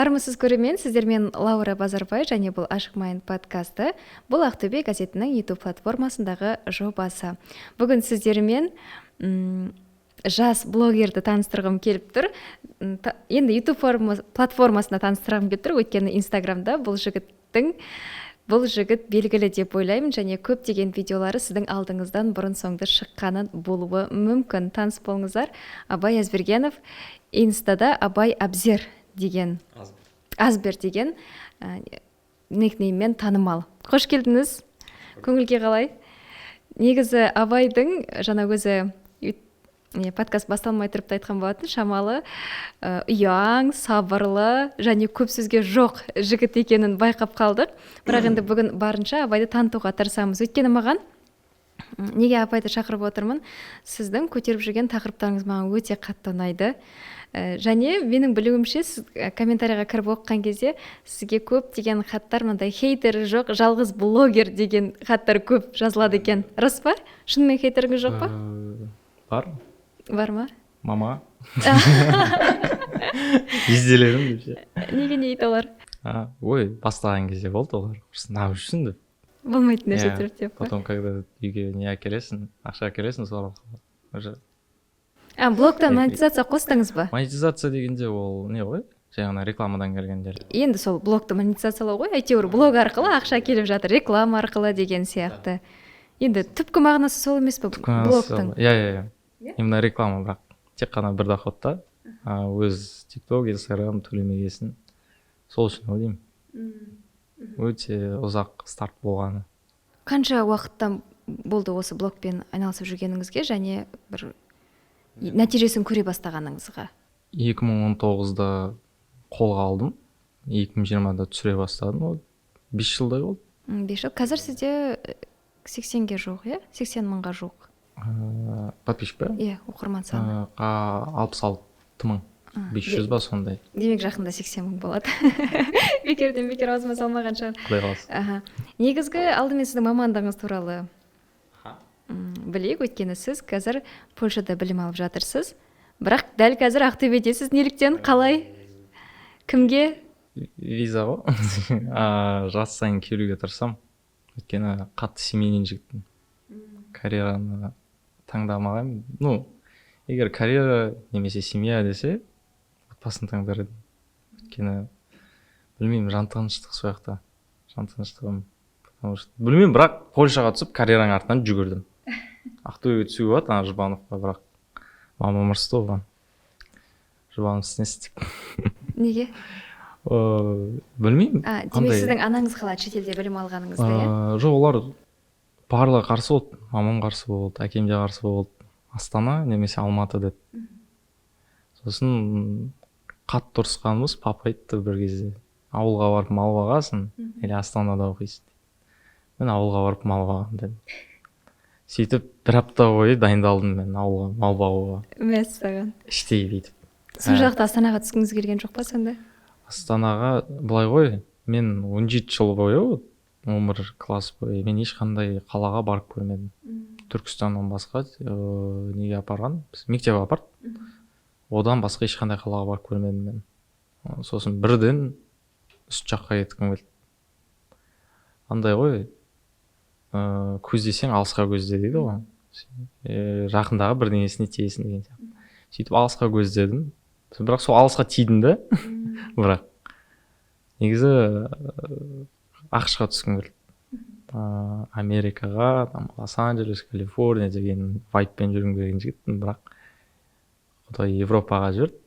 Армысыз, көрермен! Сіздермен Лаура Базарбай және бұл «Ашық Майнд» подкасты. Бұл «Ақтөбе» газетінің YouTube платформасындағы жобасы. Бүгін сіздермен жас блогерді таныстырғым келіп тұр. Енді YouTube платформасында таныстырғым келіп тұр, өйткені Инстаграмда бұл жігіт белгілі деп ойлаймын және көптеген видеолары сіздің алдыңыздан бұрын соңды шыққаны болуы мүмкін. Таныс болыңыздар: Абай Әзбергенов, Инстада Абай Абзер деген, Азбер деген никнейммен танымал. Қош келдіңіз! Көңіл күй қалай? Негізі Абайдың жаңа өзі не, подкаст басталмай тұрып та айтқан болатын, шамалы ұяң, сабырлы және көп сөзге жоқ жігіт екенін байқап қалдық. Бірақ енді бүгін барынша Абайды танытуға тырысамыз. Өйткені маған неге Абайды шақырып отырмын? Сіздің көтеріп жүрген тақырыптарыңыз маған өте қатты ұнайды. Және менің білуімше, сіз комментарийға кіріп оқыған кезде сізге көптеген хаттар, мынандай «хейтері жоқ жалғыз блогер» деген хаттар көп жазылады екен. Рас па? Шынымен хейтеріңіз жоқ па? Бар. Бар ма? Мама, жезделерім деп ше. Неге, не дейді олар? А, ой, бастаған кезде болды, олар просто «неғып жүрсің» деп. Болмайтын нәрсе Иә. тұрып деп па? Потом, когда үйге не әкелесің, ақша әкелесің, солар уже. А, блогта монетизация қостыңыз ба? Монетизация дегенде ол не ғой, жай ғана рекламадан келгендер. Енді сол блогты монетизациялау ғой, әйтеуір блог арқылы ақша келіп жатыр, реклама арқылы деген сияқты. Енді түпкі мағынасы сол емес пе блогтың? Иә, именно реклама, бірақ тек қана бір доход та. Өз Тик Ток, Инстаграм төлемегесін, сол үшін ғой деймін өте ұзақ старт болғаны. Қанша уақыттан болды осы блогпен айналысып жүргеніңізге және бір нәтижесін көре бастағаныңызға? 2019-да қолға алдым, 2020-да түсіре бастадым. Ол 5 жылдай болды. 5 жыл. Қазір сізде 80-ге жуық, иә, 80 мыңға жуық. Подписчик па? Иә, оқырман саны. 66 500 ба, сондай. Демек, жақында 80 мың болады. Бекерден бекер аузыма салмаған шығар. Құдай қаласа. Аха. Негізгі алдымен сіздің мамандығыңыз туралы білейік, өйткені сіз қазір Польшада білім алып жатырсыз, бірақ дәл қазір Ақтөбедесіз. Неліктен, қалай, кімге? Виза ғой. Жаз сайын келуге тырысамын, өйткені қатты семейный жігітпін, карьераны таңдамағанмын. Ну, егер карьера немесе семья десе, отбасын таңдар едім, өйткені, білмеймін, жан тыныштық сол жақта, жан тыныштығым. Потому что, білмеймін, бірақ Польшаға түсіп, карьераның артынан жүгірдім. Ақтөбеге түсуге болады ана Жұбановқа, бірақ мамам ұрысты оған, «Жұбанов ісін» деп. Неге? Білмеймін. А, демек, Қандай- сіздің анаңыз қалады шетелде білім алғаныңызды, иә? Жоқ, олар барлығы қарсы болды. Мамам қарсы болды, әкем де қарсы болды, Астана немесе Алматы деді. Сосын қатты ұрысқанбыз. Папа айтты бір кезде: «Ауылға барып мал бағасың или Астанада оқисың?» Мен «Ауылға барып мал бағамын» дедім. Сөйтіп бір апта бойы дайындалдым мен ауылға мал бағуға. Мәссаған! Іштей бүйтіп. Сол жақта Астанаға түскіңіз келген жоқ па сонда? Астанаға былай ғой, мен 17 жыл бойы, 11 класс бойы мен ешқандай қалаға барып көрмедім Түркістаннан басқа. Неге апарған, біз мектеп апарды, одан басқа ешқандай қалаға барып көрмедім мен. Сосын бірден үст жаққа кеткім келді. Андай ғой, көздесең, алысқа көзде дейді ғой, жақындағы бірдеңесіне тиесің деген сияқты. Сөйтіп алысқа көздедім, бірақ сол алысқа тидім да. Бірақ негізі АҚШ-қа түскім келді, Америкаға, там Лос Анджелес, Калифорния деген вайбпен жүргім келген жігітпін. Бірақ Құдай Европаға жіберді.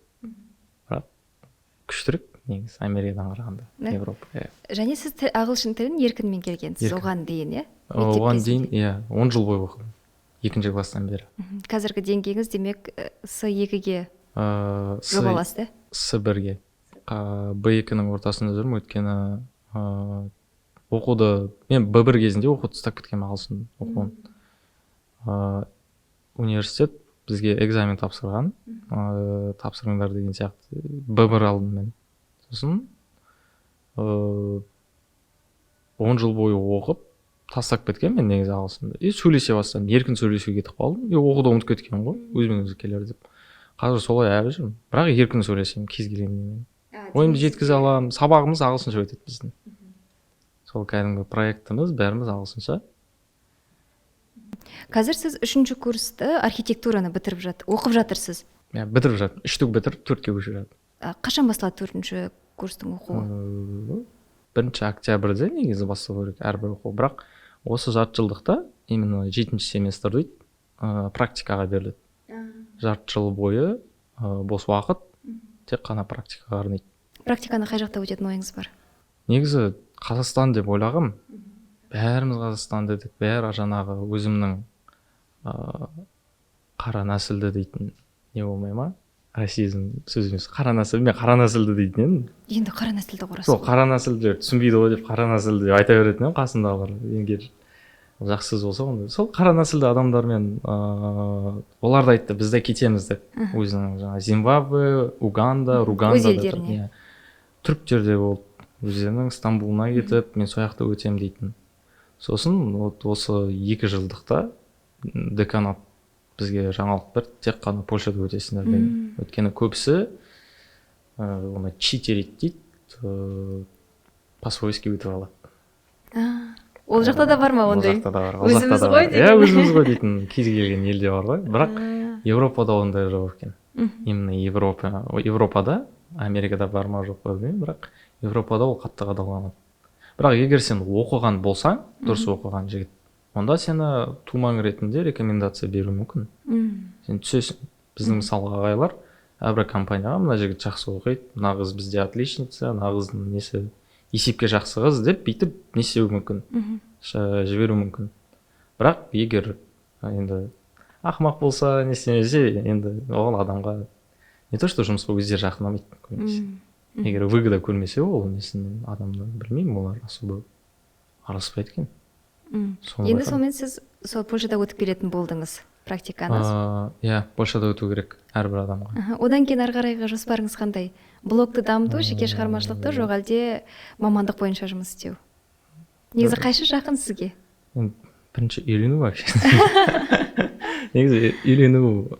Бірақ күштірек негізі Америкадан қарағанда. Да? Европа, иә. Және сіз ағылшын тілін еркін меңгергенсіз Еркін. оған дейін, иә? Мектеп Оған дейін, кезінде. иә, 10 жыл бойы оқыдым, екінші класстан бері. Қазіргі деңгейіңіз, демек, С екіге С жобаласты, иә? С бірге, Б екінің ортасында жүрмін, өйткені оқуды мен Б1 кезінде оқуды тастап кеткенмін, ағылшын оқуын. Университет бізге экзамен тапсырған, тапсырыңдар деген сияқты. Б1 алдым мен. Сосын 10 жыл бойы оқып, тастап кеткенмін мен негізі ағылшынды. И сөйлесе бастадым, еркін сөйлесуге кетіп қалдым и оқуды ұмытып кеткенмін ғой, өзімен өзі келер деп. Қазір солай әлі жүрмін, бірақ еркін сөйлесемін кез келген немен. А, Ойымды жеткізе аламын. Сабағымыз ағылшынша өтеді біздің. Сол кәдімгі проектіміз, бәріміз ағылшынша. Қазір сіз үшінші курсты, архитектураны бітіріп оқып жатырсыз. Иә, бітіріп жатырмын. Үшті бітіріп, төртке көшіп жатырмын. Қашан басталады төртінші курстың оқуы? 1 октябрьде негізі басталу керек әрбір оқу, бірақ осы жарты жылдықта, именно жетінші семестр дейді, практикаға беріледі. Жарты жыл бойы бос уақыт тек қана практикаға арнайды. Практиканы қай жақта өтетін ойыңыз бар? Негізі Қазақстан деп ойлағам. Бәріміз Қазақстан дедік, бәрі. Жаңағы өзімнің қара нәсілді дейтін не болмай ма, расизм сөз емес, қара нәсіл, мен қара нәсілді дейтін едім. Енді қара нәсілді құрасың. Сол қара нәсілділер түсінбейді ғой деп, қара нәсілді деп айта беретін едім қасымдағылар. Егер жақсы сөз болса, онда сол қара нәсілді адамдармен олар да айтты, біз де кетеміз деп, өзінің жаңағы Зимбабве, Уганда, Руганда. Өз елдеріне. Иә, түріктер де болды, өздерінің Стамбулына кетіп, мен сол жақта өтемін дейтін. Сосын вот осы 2 жылдықта деканат бізге жаңалық берді: тек қана Польшада өтесіңдер деген. Өйткені көбісі оны читерить дейді, по свойски өтіп алады. Ол жақта да бар ма Ол ондай? жақта да бар, ол жақта Өзіміз да ғой бар. Иә, деген. өзіміз ғой дейтін кез келген елде бар ғой, бірақ Европада ондай жоқ екен. Именно Европа, Европада. Америкада бар ма, жоқ па, білмеймін, бірақ Европада ол қатты қадағаланады. Бірақ егер сен оқыған болсаң, дұрыс оқыған жігіт, онда сені тумаң ретінде рекомендация беруі мүмкін. Сен түсесің. Біздің, мысалға, ағайлар әрбір компанияға: мына жігіт жақсы оқиды, мына қыз бізде отличница, мына қыздың несі, есепке жақсы қыз деп, бүйтіп не істеуі мүмкін, жіберуі мүмкін. Бірақ егер енді ақымақ болса, не істемесе, енді ол адамға не то что жұмысқа өздері жақындамайды көбінесе. Егер выгода көрмесе ол несін адамды, білмеймін, олар особо араласпайды екен. Соны Енді байқадым. Сонымен сіз сол Польшада өтіп келетін болдыңыз практиканы? Иә, Польшада өту керек әрбір адамға. Одан кейін ары қарайғы жоспарыңыз қандай? Блогты дамыту, жеке шығармашылықты, жоқ әлде мамандық бойынша жұмыс істеу? Негізі қайсы жақын сізге? Енді бірінші үйлену вообще. Негізі үйлену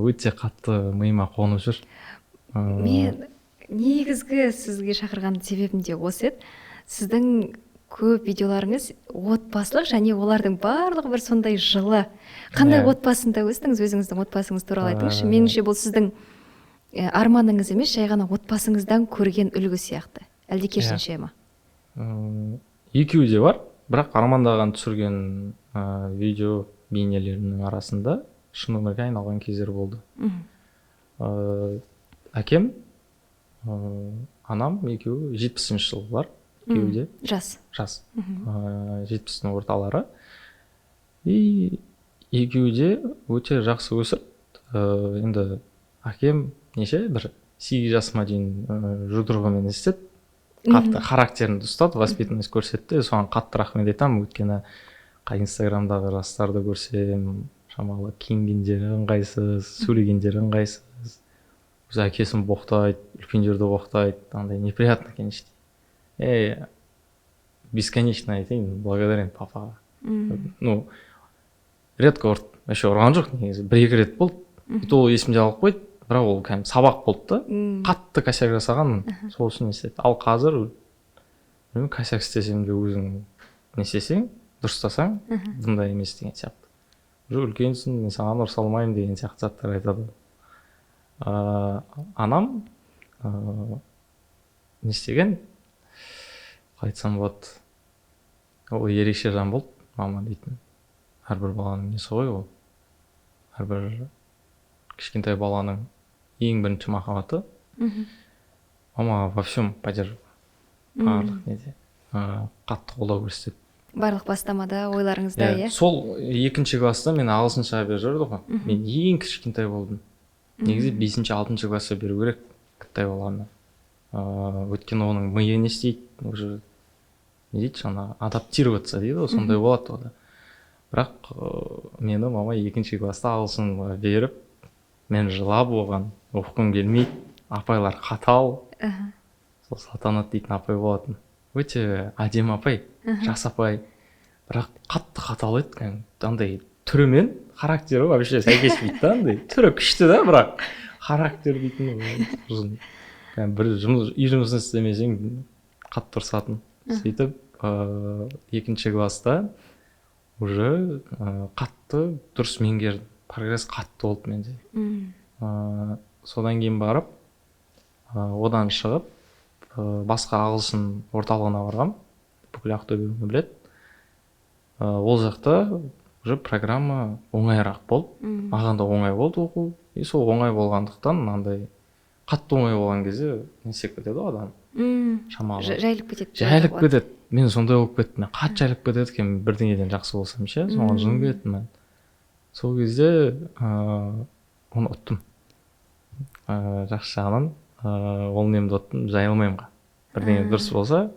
өте қатты миыма қонып жүр. Мен негізгі сізге шақырған себебім де осы еді. Сіздің көп видеоларыңыз отбасылық және олардың барлығы бір сондай жылы. Қандай отбасында өстіңіз? Өзіңіздің отбасыңыз туралы айтыңызшы. Меніңше, бұл сіздің арманыңыз емес, жай ғана отбасыңыздан көрген үлгі сияқты, әлде керісінше ма? Екеуі де бар, бірақ армандаған, түсірген видео бейнелерімнің арасында шын өмірге айналған кездер болды. Әкем, анам екеуі 70-жылғылар, екеуі де. Жас. Жас, 70-тің орталары. И екеуі де өте жақсы өсіп, енді әкем неше, бір 8 жасыма дейін жұдырығымен істеді, қатты характерімді ұстады, воспитанность көрсетті. Соған қатты рахмет айтамын, өйткені қай Инстаграмдағы жастарды көрсем, шамалы киінгендері ыңғайсыз, сөйлегендері ыңғайсыз, өз әкесін боқтайды, үлкендерді боқтайды, андай неприятно, конечно. Ей, бесконечно айтайын, благодарен папаға. Ну, редко ұрды, вообще ұрған жоқ негізі, бір екі рет болды, и то ол есімде қалып қойды, бірақ ол кәдімгі сабақ болды да. Қатты косяк жасағанмын, сол үшін не істеді. Ал қазір, білмеймін, косяк істесем де, өзің не істесең, дұрыстасаң, бұндай емес деген сияқты, уже үлкенсің, мен саған ұрыса алмаймын деген сияқты заттар айтады. Анам не істеген, қалай айтсам болады, ол ерекше жан болды мама дейтін. Әрбір баланың несі ғой ол, әрбір кішкентай баланың ең бірінші махаббаты. Мама во всем поддерживала, барлық неде қатты қолдау көрсетеді. Барлық бастамада, ойларыңызда. Иә. Иә. Сол екінші класста мен ағылшынша беріп жіберді ғой, мен ең кішкентай болдым. Негізі бесінші, алтыншы класста беру керек кішкентай баланы, өйткені оның миы не істейді уже, не дейді, жаңағы адаптироваться дейді ғой, сондай болады онда. Бірақ мені мама екінші класста ағылшынға беріп, мен жылап, оған оқығым келмейді, апайлар қатал. Сол Салтанат дейтін апай болатын, өте әдемі апай, жас апай, бірақ қатты қатал еді кәдімгі. Андай түрі мен характері вообще сәйкеспейді да, андай түрі күшті да, бірақ характер дейтін ұзын. Бір жұмыс, үй жұмысын істемесең, қатты ұрсатын. Сөйтіп екінші класста уже қатты дұрыс меңгердім, прогресс қатты болды менде. Содан кейін барып одан шығып, басқа ағылшын орталығына барғам, бүкіл Ақтөбе оны біледі. Ол жақта уже программа оңайырақ болды. Маған да оңай болды оқу. И сол оңай болғандықтан, мынандай қатты оңай болған кезде не істеп кетеді ғой адам, шамалы Жайылып кетеді деп жайылып айтуға болады. кетеді. Мен сондай болып кеттім, мен қатты жайылып кетеді екенмін. Бірдеңеден жақсы болсам ше, соған жынып кеттім. Мен сол кезде оны ұттым, жақсы жағынан ол немді ұттым, жайылмаймын. Бірдеңе дұрыс болса,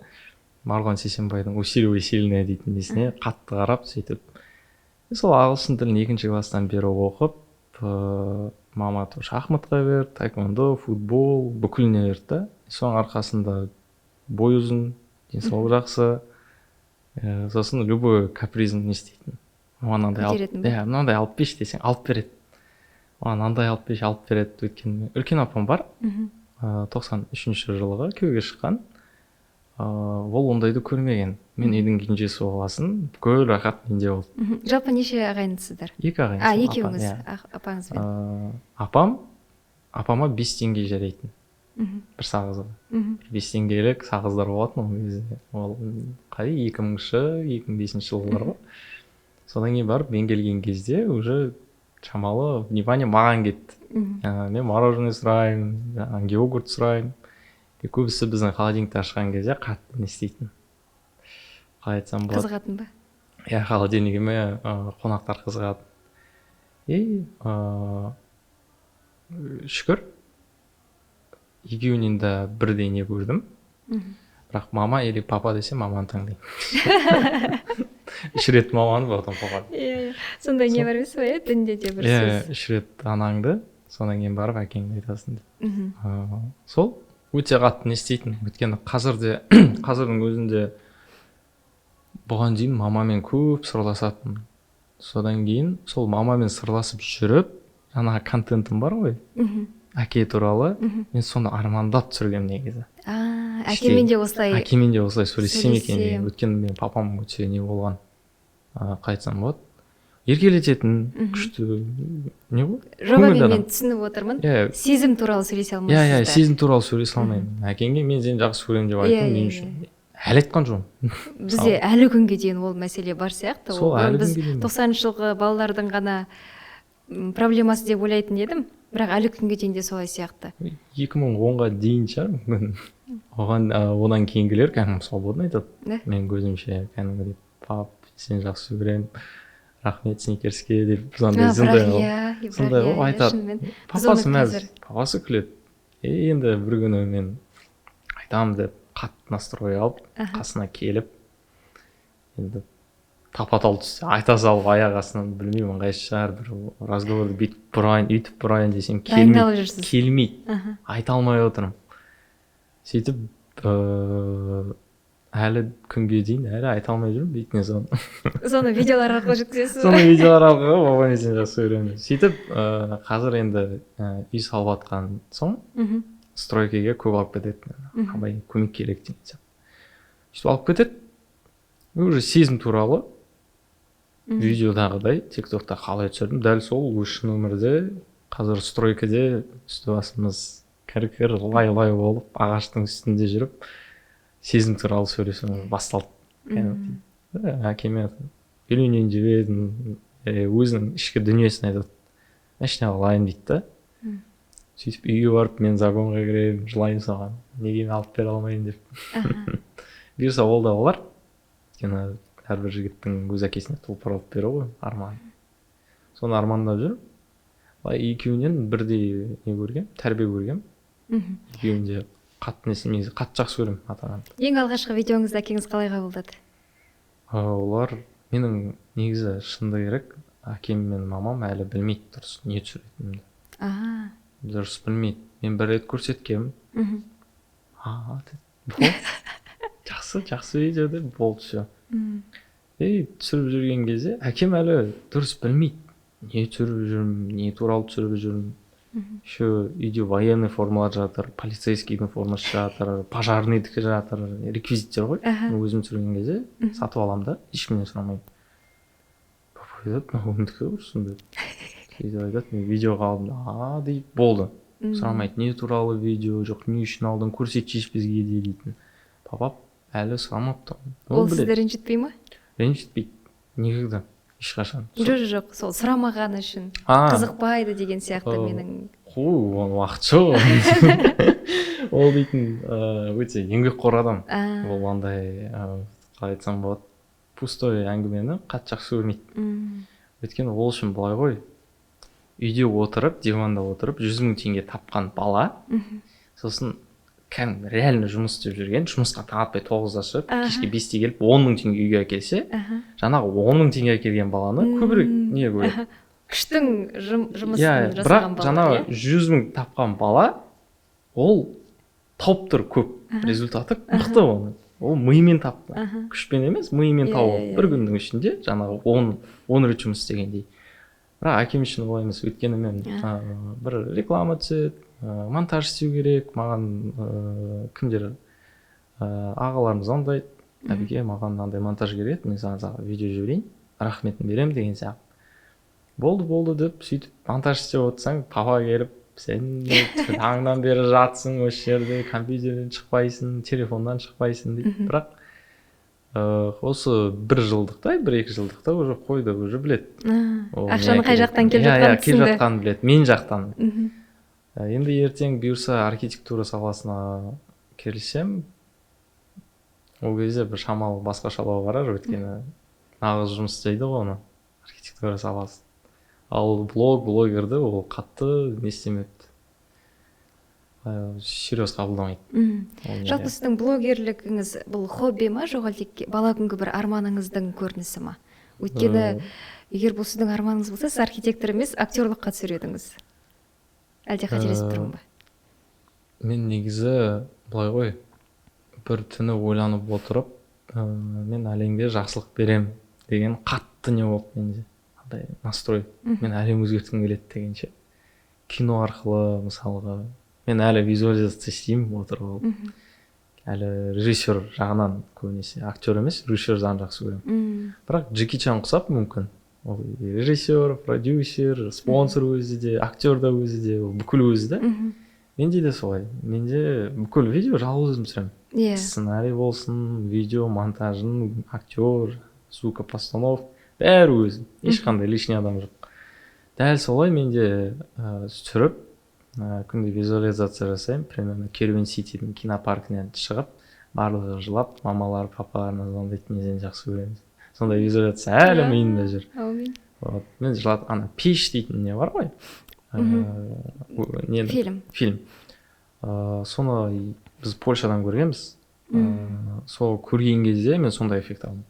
Марғұлан Сейсембайдың «Усиливай сильное» дейтін несіне қатты қарап, сөйтіп сол ағылшын тілін екінші класстан бері оқып, мама шахматқа берді, таэквондо, футбол, бүкіліне берді да. Соның арқасында бой ұзын, денсаулық жақсы. Сосын любой капризін не істейтін, маған мынандай алып, Көтеретін ба? Иә, мынандай алып берші десең, алып береді. Маған мынандай алып берші, алып береді. Өйткені үлкен апам бар, 93-жылғы күйеуге шыққан. Ол ондайды көрмеген. Мен үйдің кенжесі болғасын, бүкіл рахат менде болды. Жалпы неше ағайындысыздар? Екі ағайын. А, Сол апам, екеуіңіз? Иә. Апаңызбен. Апама 5 теңге жарайтын бір сағызға. 5 теңгелік сағыздар болатын ол кезде. Ол қай, 2000-шы, 2005 жылғылар ғой. Содан кейін барып мен келген кезде уже шамалы внимание маған кетті. Мен мороженое сұраймын, жаңағы йогурт сұраймын. И көбісі біздің холодильникті ашқан кезде қатты не істейтін, қалай айтсам болады? Қызығатын ба? Иә, холодильнигіме қонақтар қызығады. И шүкір, екеуінен де бірдей не көрдім. Бірақ мама или папа десе, маманы таңдаймын. Үш рет маманы, потом папаны. Иә, сондай не бар емес па, иә, дінде де бір Иә, сөз. Үш рет анаңды, содан кейін барып әкеңді айтасың деп. Сол өте қатты не істейтін, өйткені қазір де, қазірдің өзінде, бұған дейін мамамен көп сырласатынмын. Содан кейін сол мамамен сырласып жүріп, жаңағы контентім бар ғой, әке туралы, мен соны армандап түсіргенмін негізі. А, әкемен де осылай Әкемен де осылай сөйлессем екен деген. Сөйлессем. Өйткені менің папам өте не болған, қалай айтсам болады, еркелететін, күшті не ғой, Жоба, көңілді мен адам. түсініп отырмын. Иә. Сезім туралы сөйлесе Иә, алмайсыз да. сезім туралы сөйлесе алмаймын. Әкеңге мен сені жақсы көремін деп айттым, мен үшін әлі айтқан жоқпын. Бізде әлі күнге дейін ол мәселе бар сияқты. Сол, Ол әлі біз күнге дейін бар. 90-жылғы балалардың ғана проблемасы деп ойлайтын едім, бірақ әлі күнге дейін де солай сияқты. 2010-ға дейін шығар мүмкін. Оған одан кейінгілер кәдімгі свободно айтады. Да? Менің көзімше кәдімгідей: «Пап, сені жақсы көремін, рахмет сникерске», — деп сондай А, сондай бірақ қылып, иә, бірақ сондай иә, қылып иә, айтады. шынымен. Біз оны Папасы мәз, папасы күледі. И енді бір күні мен айтамын деп қатты настрой алып, қасына келіп, енді тапа тал түссе айта салып, аяқ астынан, білмеймін, ыңғайсыз шығар, бір разговорды бүйтіп бұрайын, өйтіп бұрайын десем, келмейді. Дайындалып жүрсіз. Келмейді. Айта алмай отырмын. Сөйтіп әлі күнге дейін әлі айта алмай жүрмін бетіне соны. Соны видеолар арқылы жеткізесіз ба? Соны видеолар арқылы, «Папа, мен сені жақсы көремін» деп. Сөйтіп қазір енді үй салып жатқан соң, стройкаге көп алып кетеді. «Абай, көмек керек», — деген сияқты. Сөйтіп алып кетеді. И уже сезім туралы видеодағыдай, Тик Токта қалай түсірдім, дәл сол өз шын өмірде қазір стройкаде үсті басымыз кір кір лай лай болып, ағаштың үстінде жүріп, сезім туралы сөйлесу басталды кәдімгідей. Әкеме үйленейін деп едім, өзінің ішкі дүниесін айтады, машина алайын дейді да. Сөйтіп үйге барып, мен загонға кіремін, жылаймын соған, неге мен алып бере алмаймын деп. Бұйырса, ол да болар, өйткені әрбір жігіттің өз әкесіне тұлпар алып беру ғой арман. Соны армандап жүрмін. Былай екеуінен бірдей не көргем, тәрбие көргем. Екеуін де қатты несі, негізі қатты жақсы көремін ата анамды. Ең алғашқы видеоңызды әкеңіз қалай қабылдады? Олар менің, негізі, шынды керек, әкем мен мамам әлі білмейді дұрыс не түсіретінімді. Дұрыс білмейді. Мен бір рет көрсеткенмін. «А», — деді, «болды, жақсы, жақсы видео», — деп, болды, все. И түсіріп жүрген кезде әкем әлі дұрыс білмейді, не түсіріп жүрмін, не туралы түсіріп жүрмін. Еще үйде военный формалар жатыр, полицейскийдің формасы жатыр, пожарныйдікі жатыр, реквизиттер ғой. Мен өзім түсірген кезде сатып аламын да, ешкімнен сұрамаймын. Папа айтады: «Мынау кімдікі құрсын?» – деп. Сөйтіп айтады: «Мен видеоға алдым». «А», – дейді, болды, сұрамайды не туралы видео, жоқ, не үшін алдың, көрсетші бізге де дейтін. Папа әлі сұрамапты. Ол сізді ренжітпей ма? Ренжітпейді никогда, ешқашан. Жоқ, сол сұрамағаны үшін, қызықпайды деген сияқты менің. Қой, оның уақыты жоқ. Ол дейтін өте еңбекқор адам. Ол андай, қалай айтсам болады, пустой әңгімені қатты жақсы көрмейді. Өйткені ол үшін былай ғой: үйде отырып, диванда отырып 100 000 теңге тапқан бала, сосын кәдімгі реально жұмыс істеп жүрген, жұмысқа таң атпай 9-да шығып, кешке 5-те келіп, 10 000 теңге үйге әкелсе, жаңағы 10 000 теңге әкелген баланы көбірек не көреді. Күштің жұмысын жасаған Бірақ жаңағы 100 000 тапқан бала, ол тауып тұр көп, результаты мықты оның. Ол миымен тапты, күшпен емес, миымен тауып, бір күннің ішінде жаңағы он рет жұмыс істегендей. Бірақ әкем үшін олай емес, өйткені мен бір реклама түседі, монтаж істеу керек маған, кімдер, ағаларым звондайды: «Әбеке, маған мынандай монтаж керек еді, мен саған видео жіберейін, рахметін беремін», – деген сияқты. «Болды, болды», – деп, сөйтіп монтаж істеп отырсаң, папа келіп: «Сен таңнан бері жатсың осы жерде, компьютерден шықпайсың, телефоннан шықпайсың», – дейді. Бірақ осы бір жылдықта, бір екі жылдықта уже қойды, уже біледі. Ақшаның қай жақтан келіп жатқанын. Иә, келіп жатқанын біледі мен жақтан. Енді ертең бұйырса, архитектура саласына келсем, ол кезде бір шамалы басқашалау барар, өйткені нағыз жұмыс істейді ғой оны, архитектура саласы. Ал блог, блогерді ол қатты не істемепті, серьез қабылдамайды. Жалпы, сіздің блогерлігіңіз бұл хобби ма, жоқ әлде бала күнгі бір арманыңыздың көрінісі ма? Өйткені егер бұл сіздің арманыңыз болса, сіз архитектор емес, актерлыққа түсер едіңіз. Әлде қателесіп тұрмын ба? Мен негізі былай ғой: бір түні ойланып отырып, мен әлемге жақсылық беремін деген қатты не болды менде, андай настрой. Мен әлем өзгерткім келеді дегенше, кино арқылы. Мысалға, мен әлі визуализация істеймін отырып алып, әлі режиссер жағынан, көбінесе актер емес, режиссер жағын жақсы көремін. Бірақ Джеки Чан құсап, мүмкін, ол режиссер, продюсер, спонсор өзі де, актер да өзі де, ол бүкіл өзі да. Менде де солай, менде бүкіл видео жалғыз өзім түсіремін. Сценарий болсын, видео монтажын, актер, звукопостановка, бәрі өзім, ешқандай лишний адам жоқ. Дәл солай менде түсіріп, күнде визуализация жасаймын. Примерно Керуен Ситидің кинопаркінен шығып, барлығы жылап, мамалары, папаларына звондайды: «Мен сені жақсы көремін». Сондай визуализация әлі миымда жүр. Әумин. Вот мен жылат, ана «Пеш» дейтін не бар ғой, не, фильм. Фильм. Соны біз Польшадан көргенбіз. Сол көрген кезде мен сондай эффект алдым.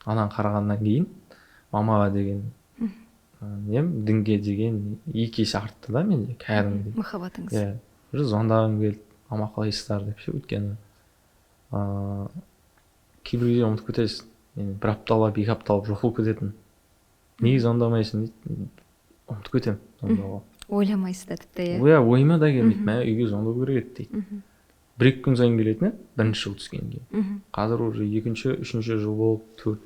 Ананы қарағаннан кейін мамаға деген нем, дінге деген екі есе артты да менде кәдімгідей. Махаббатыңыз. Иә, уже звондағым келді: «Мама, қалайсыздар?» – деп ше. Өйткені кейбір кезде ұмытып кетесің. Мен бір апталап, 2 апталап жоқ болып кететін. «Неге звондамайсың?» – дейді. Ұмытып кетемін звондауға. Ойламайсыз да тіпті, иә? Иә, ойыма да келмейді: «Мә, үйге звондау керек еді», – дейді. Бір екі күн сайын келетін еді бірінші жыл түскеннен кейін. Қазір уже екінші, үшінші жыл болып, төрт,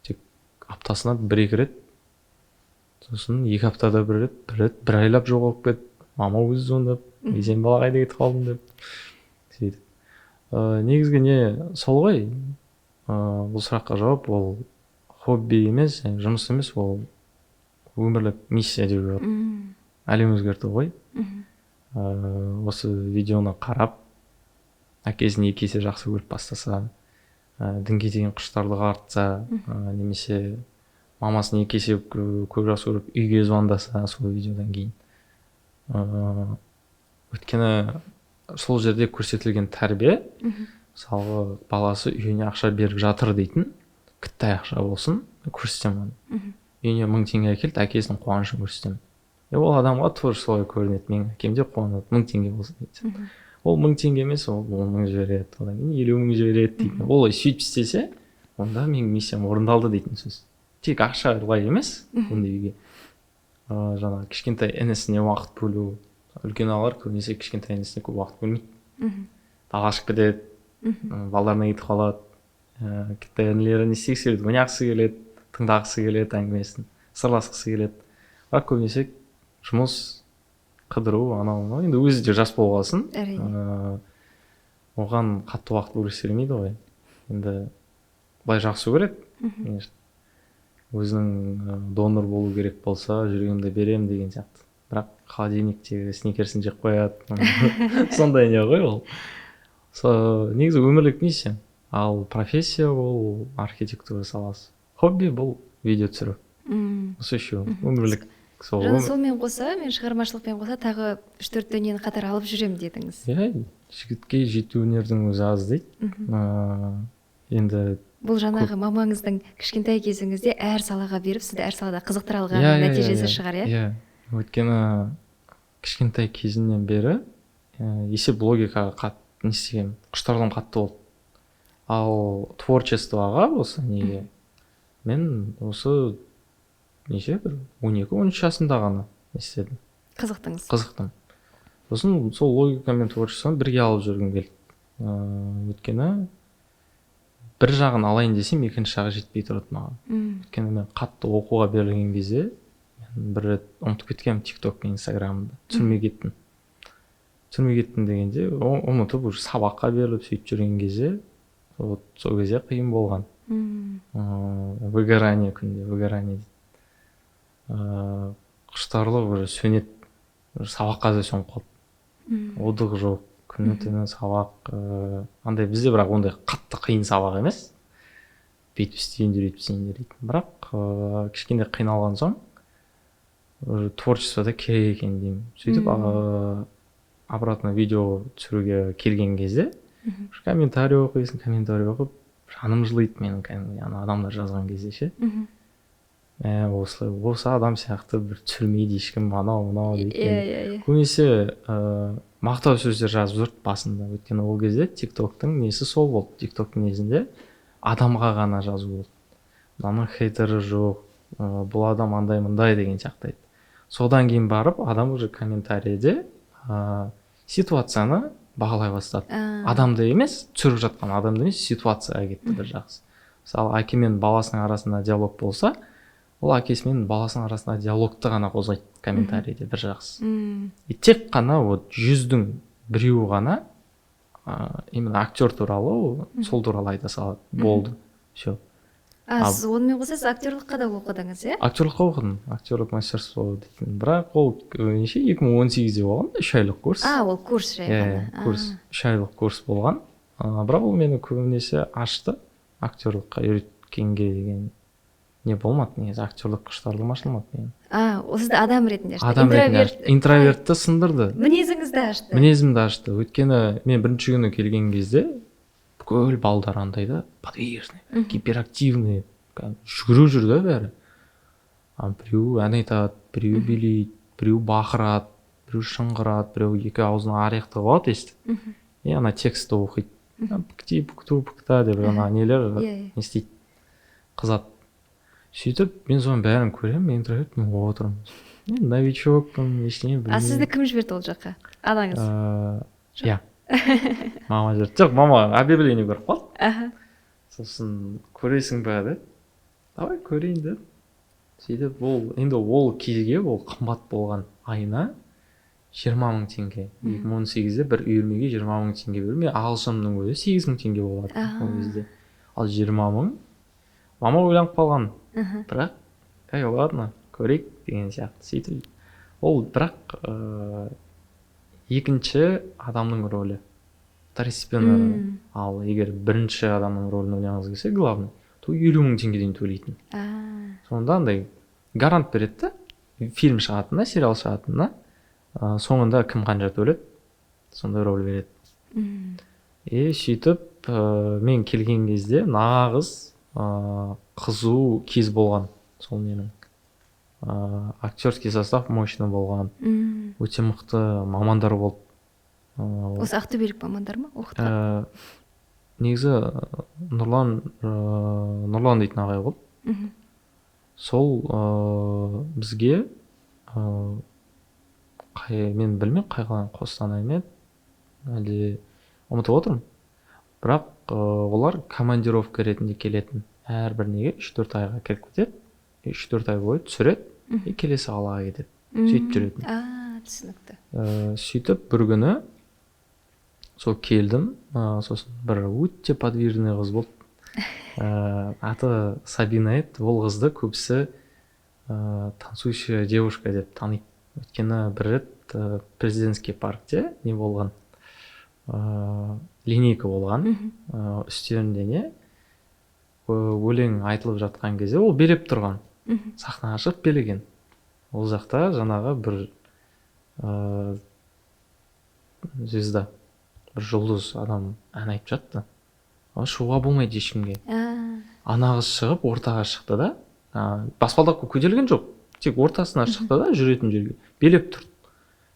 тек аптасына бір екі рет, сосын 2 аптада бір рет, бір рет бір айлап жоғалып кетіп, мама өзі звондап: «Ей, сен бала, қайда кетіп қалдың?» – деп. Сөйтіп негізгі не сол ғой. Бұл сұраққа жауап: ол хобби емес және жұмыс емес, ол өмірлік миссия деуге болады. Әлем өзгерту ғой. Осы видеоны қарап, әкесін екі есе жақсы көріп бастаса, дінге деген құштарлығы артса, немесе мамасын екі есе көп жақсы көріп, үйге звондаса сол видеодан кейін. Өйткені сол жерде көрсетілген тәрбие, мысалға, баласы үйіне ақша беріп жатыр дейтін, кіттай ақша болсын, көрсетемін оны. Үйіне 1000 теңге әкелді, әкесінің қуанышын көрсетемін. И ол адамға тоже солай көрінеді: менің әкем де қуанады, 1000 теңге болсын дейді. Ол 1000 теңге емес, ол 10 000 жібереді, одан кейін 50 000 жібереді дейтін. Олай сөйтіп істесе, онда менің миссиям орындалды дейтін сөз. Тек ақша былай емес, ондай үйге Жаңағы кішкентай інісіне уақыт бөлу. Үлкен ағалар көбінесе кішкентай інісіне көп уақыт бөлмейді. Далаға шығып кетеді, балдарына кетіп қалады. Кішкентай інілері не істегісі келеді, ойнағысы келеді, тыңдағысы келеді әңгімесін, сырласқысы келеді. Бірақ көбінесе жұмыс, қыдыру, анау мынау, енді өзі де жас болғасын, оған қатты уақыт бөлгісі келмейді ғой. Енді былай жақсы көреді, конечно. Өзінің донор болу керек болса, жүрегімді беремін деген сияқты. Бірақ холодильниктегі Сникерсін жеп қояды. Сондай не ғой ол. Сол негізі өмірлік миссия. Ал профессия ол архитектура саласы. Хобби бұл видео түсіру. Осы үшеуі өмірлік сол. Жаңа сонымен қоса, мен шығармашылықпен қоса тағы үш төрт дүниені қатар алып жүремін дедіңіз. Иә, жігітке жеті өнердің өзі аз дейді. Енді бұл жаңағы мамаңыздың кішкентай кезіңізде әр салаға беріп, сізді әр салада қызықтыра алған нәтижесі шығар, иә? Иә, өйткені кішкентай кезімнен бері есеп, логикаға қатты не істегенмін, құштарлығым қатты болды. Ал творчествоға болса, неге мен осы неше, бір 12-13 жасымда ғана не істедім. Қызықтыңыз. Қызықтым. Сосын сол логика мен творчествоны бірге алып жүргім келді. Өйткені бір жағын алайын десем, екінші жағы жетпей тұрады маған. Өйткені мен қатты оқуға берілген кезде, мен бір рет ұмытып кеткенмін Тик Ток пен Инстаграмды, түсірмей кеттім. Түсірмей кеттім дегенде, ұмытып, уже сабаққа беріліп сөйтіп жүрген кезде, вот сол кезде қиын болған. Выгорание, күнде выгорание дейді. Құштарлық уже сөнеді, уже сабаққа да сөніп қалды. Отдых жоқ, күні түні сабақ. Андай бізде бірақ ондай қатты қиын сабақ емес, бүйтіп істейіндер, өйтіп істейіндер дейтін. Бірақ кішкене қиналған соң, уже творчество да керек екен деймін. Сөйтіп обратно видео түсіруге келген кезде комментарий оқисың, комментарий оқып жаным жылиды менің кәдімгідей, ана адамдар жазған кезде ше. Мә, осылай осы адам сияқты бір түсірмейді ешкім, анау мынау дейді. иә иә иә Көбінесе мақтау сөздер жазып жүрді басында, өйткені ол кезде Тик Токтың несі сол болды. Тик Токтың несінде адамға ғана жазу болды, мынаның хейтері жоқ, бұл адам андай мындай деген сияқты айтты. Содан кейін барып адам уже комментарийде ситуацияны бағалай бастады. Адамды емес, түсіріп жатқан адамды емес, ситуацияға кетті бір жақсы. Мысалы, әке мен баласының арасында диалог болса, ол әкесі мен баласының арасында диалогты ғана қозғайды комментарийде бір жақсы. И тек қана вот 100-дің біреуі ғана именно актер туралы, ол сол туралы айта салады, болды, все. Сіз онымен қоса, сіз актерлыққа да оқыдыңыз, иә? Актерлыққа оқыдым, актерлік мастерство дейтін. Бірақ ол неше, 2018-де болған, 3 айлық курс. А, ол курс жай Иә. ғана. Курс, 3 айлық курс болған. Бірақ ол мені көбінесе ашты, актерлыққа үйреткенге деген не болмады негізі, актерлік құштарлығым ашылмады менің. А, ол сізді адам ретінде ашты. Адам ретінде ашты. Интровертті сындырды. Мінезіңізді ашты. Мінезімді ашты, өйткені мен бірінші күні келген кезде бүкіл балдар андай да, подвижный, гиперактивный, кәдімгі жүгіріп жүр да бәрі. А біреуі ән айтады, біреуі билейді, біреуі бақырады, біреуі шыңғырады, біреуі екі аузына орех тығып алады өйстіп и ана текстті оқиды, пкти пкту пкта деп, ана нелер Иә, иә. не істейді, қызады. Сөйтіп мен соның бәрін көремін, интроверт мен отырмын, мен новичокпын, ештеңе білмеймін. А сізді кім жіберді ол жаққа, анаңыз? Иә, мама жіберді. Жоқ, мама объявление көріп қалды. Сосын көресің ба деді, давай көрейін дедім. Сөйтіп ол енді ол кезге ол қымбат болған, айына 20 000 теңге. 2018-де бір үйірмеге 20 000 теңге беру, мен ағылшынымның өзі 8000 теңге болатын ол кезде, ал 20 000, мама ойланып қалған. Бірақ ей, ладно, көрейік деген сияқты. Сөйтіп ол бірақ екінші адамның рөлі, второстепенный роль. Ал егер бірінші адамның рөлін ойнағыңыз келсе, главный, то 50 000 теңгеден төлейтін. Сонда андай гарант береді да, фильм шығатынына, сериал шығатынына, соңында кім қанша төледі, сондай роль береді. И сөйтіп мен келген кезде нағыз қызу кез болған сол ненің, актерский состав мощный болған, өте мықты мамандар болды. Осы ақтөбелік мамандар ма оқытқан? Негізі Нұрлан дейтін ағай болды. Сол бізге Қай, мен білмеймін, қай қаланың, Қостанай ма еді, әлде, ұмытып отырмын. Бірақ олар командировка ретінде келетін, әрбір неге 3-4 айға келіп кетеді, 3-4 ай бойы түсіреді и келесі қалаға кетеді, сөйтіп жүретін. А, түсінікті. Сөйтіп бір күні сол келдім, сосын бір өте подвижный қыз болды, аты Сабина еді. Ол қызды көбісі танцующая девушка деп таниды, өйткені бір рет Президентский паркте не болған, линейка болған, үстерінде не, өлең айтылып жатқан кезде ол билеп тұрған, сахнаға шығып билеген. Ол жақта жаңағы бір звезда, бір жұлдыз адам ән айтып жатты, ал шығуға болмайды ешкімге. Ана қыз шығып, ортаға шықты да, баспалдаққа көтерілген жоқ, тек ортасына шықты да, жүретін жерге билеп тұрды.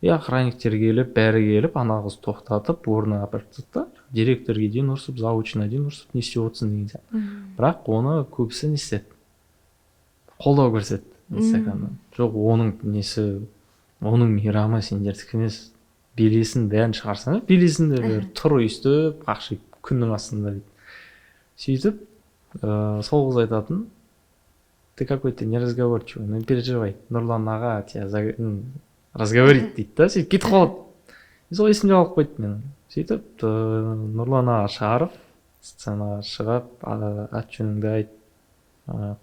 И охранниктер келіп, бәрі келіп, ана қыз тоқтатып, орнына апарып тастады да, директорге дейін ұрысып, завучына дейін ұрысып, не істеп отырсың деген сияқты. Бірақ оны көбісі не істеді, қолдау көрсетті Инстаграмнан. Жоқ, оның несі, оның мейрамы, сендердікі емес, билесін, бәрін шығарсаңдар, билесін де, бәрі тұр өйстіп қақшиып күннің астында дейді. Сөйтіп сол қыз айтатын: «Ты какой то неразговорчивый, ну не переживай, Нұрлан аға тебя разговорит», — дейді да, сөйтіп кетіп қалады. И сол есімде қалып қойды менің. Сөйтіп Нұрлан аға шығарып, сценаға шығып, аты жөніңді айт,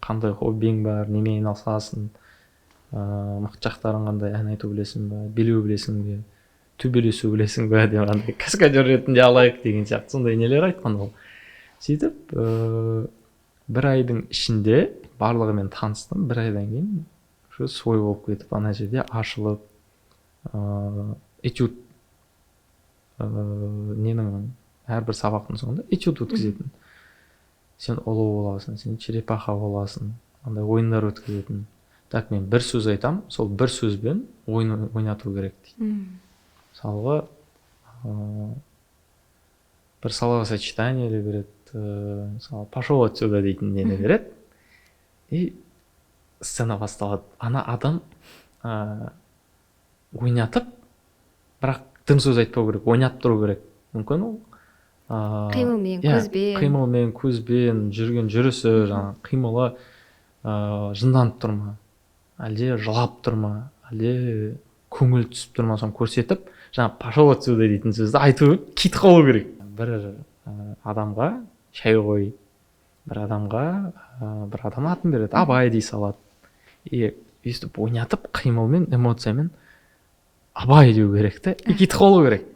қандай хоббиң бар, немен айналысасың, мықты жақтарың қандай, ән айту білесің ба, билеу білесің бе, төбелесу білесің бе деп, андай каскадер ретінде алайық деген сияқты сондай нелер айтқан ол. Сөйтіп бір айдың ішінде барлығымен таныстым. Бір айдан кейін уже свой болып кетіп, ана жерде ашылып, этюд, ненің, әрбір сабақтың соңында этюд өткізетін. Сен ұлы боласың, сен черепаха боласың, андай ойындар өткізетін. Так, мен бір сөз айтам, сол бір сөзбен ойын ойнату керек дейді. Мысалға, бір словосочетание береді, мысалы, «пошел отсюда» дейтін нені береді, и сцена басталады. Ана адам ойнатып, бірақ дым сөз айтпау керек, ойнатып тұру керек. Мүмкін ол қимылмен, иә, көзбен. Қимылмен, көзбен, жүрген жүрісі, жаңағы қимылы, жынданып тұр ма, әлде жылап тұр ма, әлде көңіл түсіп тұр ма, соны көрсетіп, жаңағы «пошел отсюда» дейтін сөзді айту, кетіп қалу керек. Бір адамға шай қой, бір адамға, бір адам атын береді, Абай дей салады, и өйстіп ойнатып, қимылмен, эмоциямен Абай деу керек та, и кетіп қалу керек.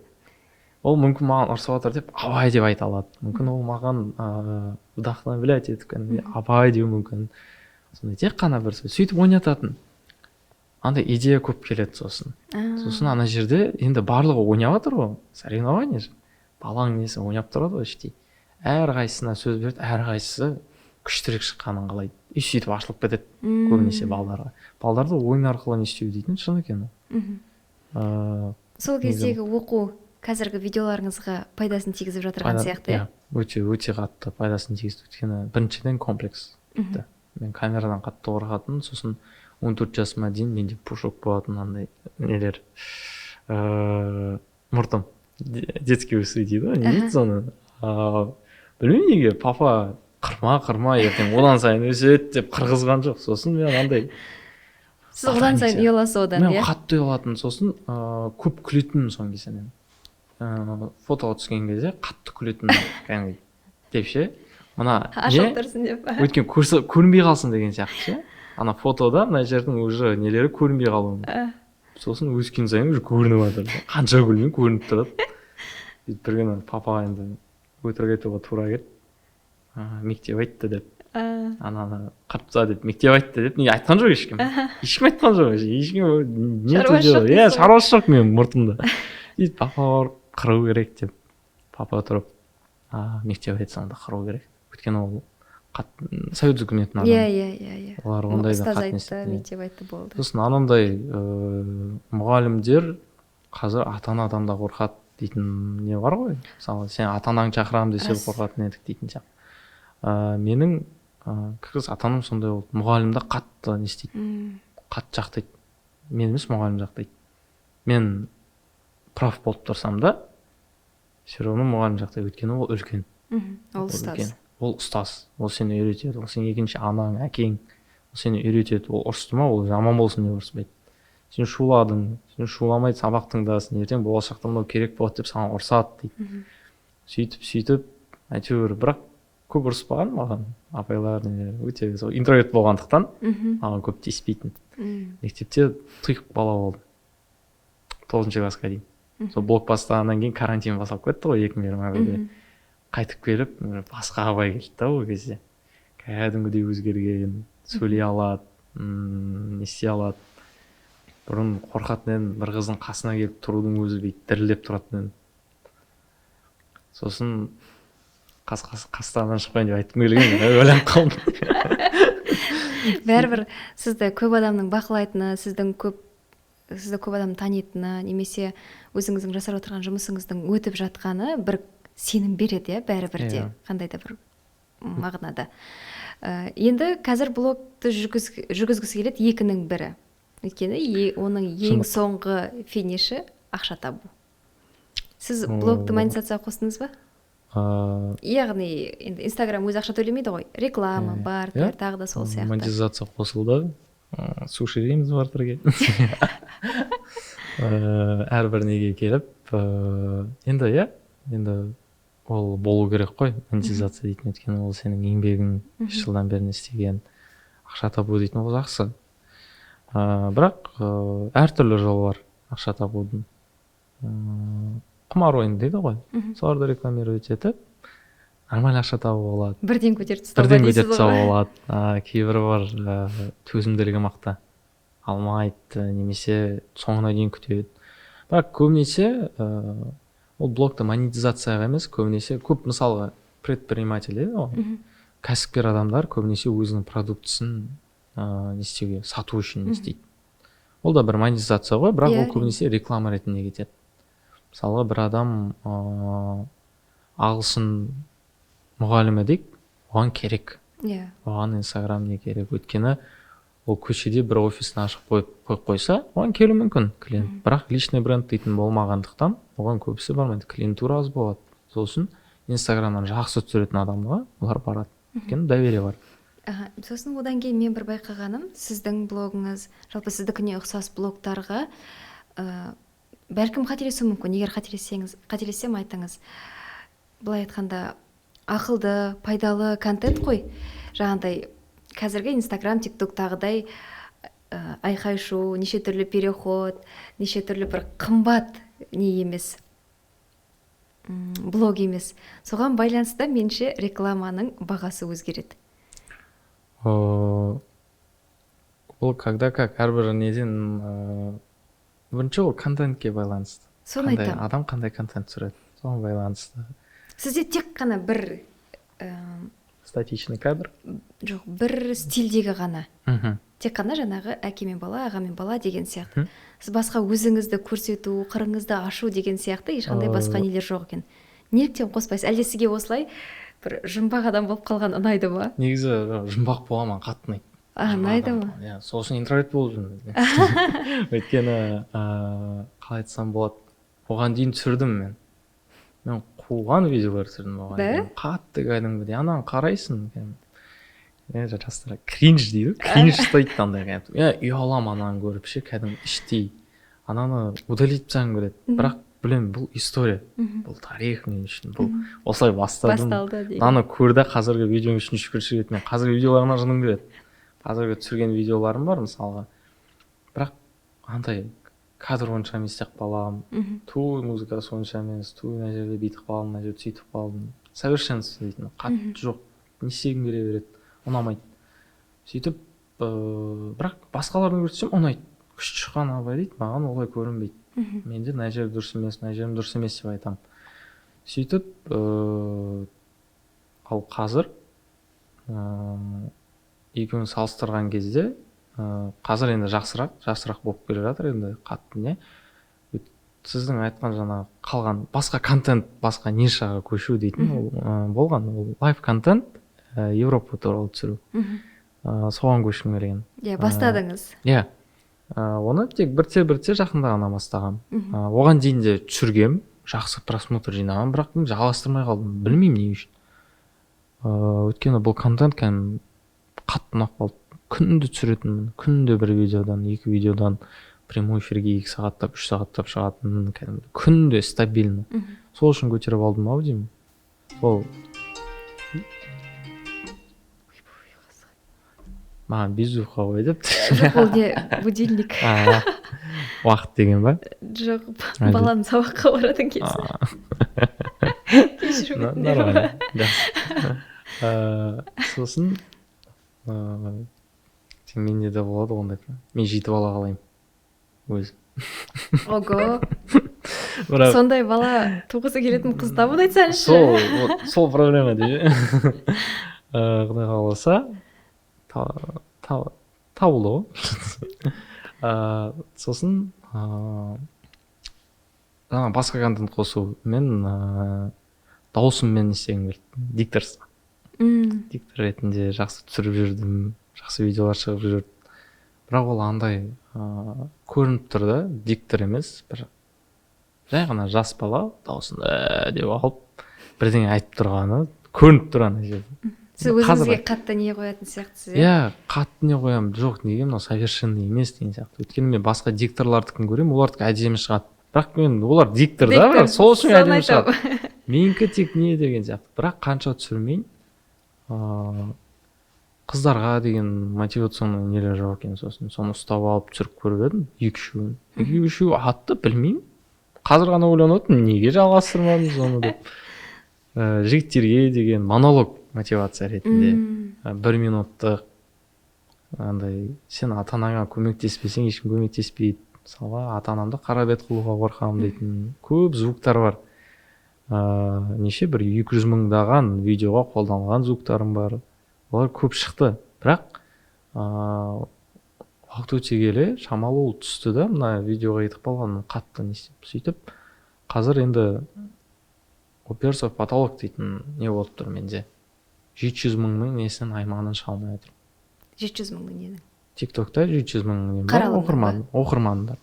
Ол мүмкін маған ұрысып жатыр деп Абай деп айта алады, мүмкін ол маған вдохновлять етіп, кәдімгідей Абай деуі мүмкін. Сондай тек қана бір сөз, сөйтіп ойнататын андай идея көп келеді сосын. Сосын ана жерде енді барлығы ойнап жатыр ғой, соревнование же, баланың несі ойнап тұрады ғой іштей. Әрқайсысына сөз береді, әрқайсысы күштірек шыққанын қалайды, и сөйтіп ашылып кетеді көбінесе балдарға. Балдарды ойын арқылы не істеу дейтін шын екен ол. Сол кездегі оқу қазіргі видеоларыңызға пайдасын тигізіп жатырған сияқты, иә? Иә, өте өте қатты пайдасын тигізді, өйткені біріншіден комплекс кетті. Мен камерадан қатты қорқатынмын. Сосын 14 жасыма дейін менде пушок болатын, андай нелер, мұртым, детский усы дейді ғой, не дейді соны, білмеймін неге папа «қырма, қырма, ертең одан сайын өседі» деп қырғызған жоқ. Сосын мен андай Сіз одан сайын ұяласыз одан, мен иә? қатты ұялатынмын. Сосын көп күлетінмін. Соны кезде мен фотоға түскен кезде қатты күлетінмін кәдімгідей деп ше, мына не Ашылып тұрсын деп. Өйткені көрінбей қалсын деген сияқты ше, ана фотода мына жердің уже нелері көрінбей қалуы мүмкін. Сосын өскен сайын уже көрініп жатыр, қанша күлмей көрініп тұрады. Сөйтіп бір күні папаға енді өтірік айтуға тура келді, мектеп айтты деп, ананы қырып таста деп, мектеп айтты деп. Неге айтқан жоқ ешкім, ешкім айтқан жоқ, ешкім не Шаруасы жоқ иә, дейсіз ғой. Шаруасы жоқ менің мұртымда. Сөйтіп папа барып, қыру керек деп, папа тұрып, мектеп айтса, онда қыру керек, өйткені ол қатты совет үкіметінің адамы. иә иә иә иә Олар ондайда Ұстаз қатты не айтты, істейді, иә. мектеп айтты, болды. Сосын анандай мұғалімдер қазір ата анадан да қорқады дейтін не бар ғой. Мысалы, сен ата анаңды шақырамын десе, қорқатын едік дейтін сияқты. Менің как раз ата анам сондай болды, мұғалімді қатты не істейді, қатты жақтайды. Мен емес, мұғалім жақтайды. Мен прав болып тұрсам да, все равно мұғалім жақтайды, өйткені ол үлкен. Ол ұстаз. Ол ұстаз, ол сені үйретеді, ол сенің екінші анаң, әкең, ол сені үйретеді. Ол ұрысты ма, ол жаман болсын деп ұрыспайды. Сен шуладың, сен шуламайды, сабақ тыңдасын, ертең болашақта мынау керек болады деп саған ұрсады дейді. Сөйтіп әйтеуір, бірақ көп ұрыспаған маған апайлар, нелер, өте сол интроверт болғандықтан маған көп тиіспейтін. Мектепте тұйық бала болдым 9 классқа дейін. Сол блог бастағаннан кейін карантин басталып кетті ғой 2021-де. Қайтып келіп, басқа Абай келді да ол кезде. Кәдімгідей өзгерген, сөйлей алады, не істей алады. Бұрын қорқатын едім, бір қыздың қасына келіп тұрудың өзі бүйтіп дірілдеп тұратын едім. Сосын қастарынан шықпайын деп айтқым келген, ойланып қалдым. Бәрібір сізді көп адамның бақылайтыны, сізді көп адам танитыны, немесе өзіңіздің жасап отырған жұмысыңыздың өтіп жатқаны бір сенім береді, иә, бәрібір де, қандай да бір мағынада. Енді қазір блогты жүргізгісі келеді екінің бірі. Өйткені оның ең соңғы финиші ақша табу. Сіз блогты монетизацияға қостыңыз ба? Яғни енді Инстаграм өзі ақша төлемейді ғой, реклама, бартер, тағы да сол сияқты. Монетизация қосылды. Суши жейміз бартерге. Әрбір неге келіп, енді иә, енді ол болу керек қой, монетизация дейтін, өйткені ол сенің еңбегің, 3 жылдан бері не істеген, ақша табу дейтін ол жақсы. Бірақ әртүрлі жол бар ақша табудың. Құмар ойын дейді ғой, соларды рекламировать етіп нормально ақша табуға болады. Бірден көтеріп тастауға Бірден дейсіз көтеріп тастауға ғой. болады. Кейбірі бар, төзімділігі мықты, алмайды, немесе соңына дейін күтеді. Бірақ көбінесе ол блогты монетизацияға емес, көбінесе көп, мысалға, предприниматель дейді ғой, кәсіпкер адамдар көбінесе өзінің продуктісін не істеуге, сату үшін не істейді. Ол да бір монетизация ғой, бірақ ол көбінесе реклама ретінде кетеді. Мысалға, бір адам ағылшын мұғалімі дейік, оған керек. Оған Инстаграм не керек, өйткені ол көшеде бір офисін ашып қойып қойса, оған келуі мүмкін клиент. Бірақ личный бренд дейтін болмағандықтан оған көбісі бармайды, клиентура аз болады. Сол үшін Инстаграмнан жақсы түсіретін адамға олар барады, өйткені доверие бар. Сосын одан кейін мен бір байқағаным, сіздің блогыңыз, жалпы сіздікіне ұқсас блогтарға, бәлкім қателесуім мүмкін, егер қателессем айтыңыз. Былай айтқанда, ақылды, пайдалы контент қой. Жаңағыдай қазіргі Инстаграм, Тиктоктағыдай айқай-шу, неше түрлі переход, неше түрлі бір қымбат не емес, блог емес. Соған байланысты меніңше рекламаның бағасы өзгереді. Бұл когда как, әрбір неден, бірінші ол контентке байланысты. Соны Қандай айтамын. адам қандай контент түсіреді, соған байланысты. Сізде тек қана бір статичный кадр? Жоқ, бір стильдегі ғана. Тек қана жаңағы әке мен бала, аға мен бала деген сияқты. Сіз басқа өзіңізді көрсету, қырыңызды ашу деген сияқты ешқандай басқа нелер жоқ екен. Неліктен қоспайсыз? Әлде сізге осылай бір жұмбақ адам болып қалған ұнайды ма? Негізі жұмбақ болған маған қатты ұнайды. А, Жұмбақ ұнайды адам ма? болған. Иә, сол үшін интроверт болып жүрмін. Өйткені, қалай айтсам болады, оған дейін түсірдім мен. Мен қуған видеолар түсірдім оған Да? дейін. Қатты кәдімгідей. Ананы қарайсың, кәдімгі. Жастар кринж дейді ғой, кринж ұстайды андай кәдімгі. Ұяламын ананы көріп ше, кәдімгі іштей. Ананы удалить тастағым келеді. Бірақ білемін, бұл история, бұл тарих мен үшін, бұл осылай бастадым. Басталды деген. Мынаны көрді, қазіргі видеоң үшін шүкіршілік ет. Мен қазіргі видеоларыма жыным келеді. Қазіргі түсірген видеоларым бар мысалға. Бірақ андай кадр онша емес деп қаламын. Туй музыкасы онша емес, туй мына жерде бүйтіп қалдым, мына жерде сөйтіп қалдым. Совершенство дейтін қатты жоқ. Не істегім келе береді, ұнамайды. Сөйтіп, бірақ басқалардың көрсем ұнайды. Күшті шыққан Абай дейді, маған олай көрінбейді. Менде мына жер дұрыс емес, мына жерім дұрыс емес деп айтамын. Сөйтіп, ал қазір, екеуін салыстырған кезде, қазір енді жақсырақ болып келе жатыр енді қатты не. Сіздің айтқан жаңағы қалған басқа контент, басқа нишаға көшу дейтін ол, болған. Ол лайв контент, Европа туралы түсіру. Соған көшкім келген. Иә, бастадыңыз. Иә. Оны тек бірте бірте жақында ғана бастағанмын. Оған дейін де түсіргем, жақсы просмотр жинағанмын, бірақ мен жалғастырмай қалдым, білмеймін не үшін. Өйткені бұл контент кәдімгі қатты ұнап қалды. Күнде түсіретінмін, күнде бір видеодан, екі видеодан, прямой эфирге 2 сағаттап, 3 сағаттап шығатынмын, кәдімгі күнде стабильно. Сол үшін көтеріп алдым ау деймін. Сол маған безуха ғой деп. Жоқ, ол не будильник. Уақыт деген ба? Жоқ, баланың сабаққа баратын кезі. Кешірім өтінемін. Нормально, жақсы. Сосын менде де болады ондай. Мен 7 бала қалаймын өзім. Ого. Сондай бала туғысы келетін қыз табуды айтсаңызшы. Сол проблема дейді. Құдай қаласа табылды ғой. Сосын жаңа басқа контент қосу. Мен дауысыммен істегім келді. Дикторство. Диктор ретінде жақсы түсіріп жүрдім, жақсы видеолар шығып жүрді. Бірақ ол андай көрініп тұр да, диктор емес, бір жай ғана жас бала дауысын деп алып бірдеңе айтып тұрғаны көрініп тұр ана жерде. Сіз өзіңізге қатты не қоятын сияқтысыз, иә? Қатты не қоямын. Жоқ, неге мынау совершенно емес деген сияқты. Өйткені мен басқа дикторлардікін көремін, олардікі әдемі шығады. Бірақ мен олар диктор да, бірақ сол үшін әдемі шығады. Менікі тек не деген сияқты. Бірақ қанша түсірмейін, қыздарға деген мотивационный нелер жоқ екен. Сосын соны ұстап алып түсіріп көріп едім, 2-3-еуін. 2-3-еуі атты, білмеймін. Қазір ғана ойланып отырмын, неге жалғастырмадым соны деп. Жігіттерге деген монолог мотивация ретінде 1 минуттық андай, сен ата-анаңа көмектеспесең ешкім көмектеспейді. Мысалға, ата-анамды қара бет қылуға қорқамын дейтін көп звуктар бар. Неше бір 200 мыңдаған видеоға қолданылған звуктарым бар. Олар көп шықты. Бірақ уақыт өте келе шамалы ол түсті да, мына видеоға кетіп қалған қатты не істеп. Сөйтіп қазір енді уперся в потолок дейтін не болып тұр менде. 700 мыңның несінен аймағынан шыға алмай жатырмын. 700 мыңның ненің? TikTokта 700 мың нем бар, оқырмандар.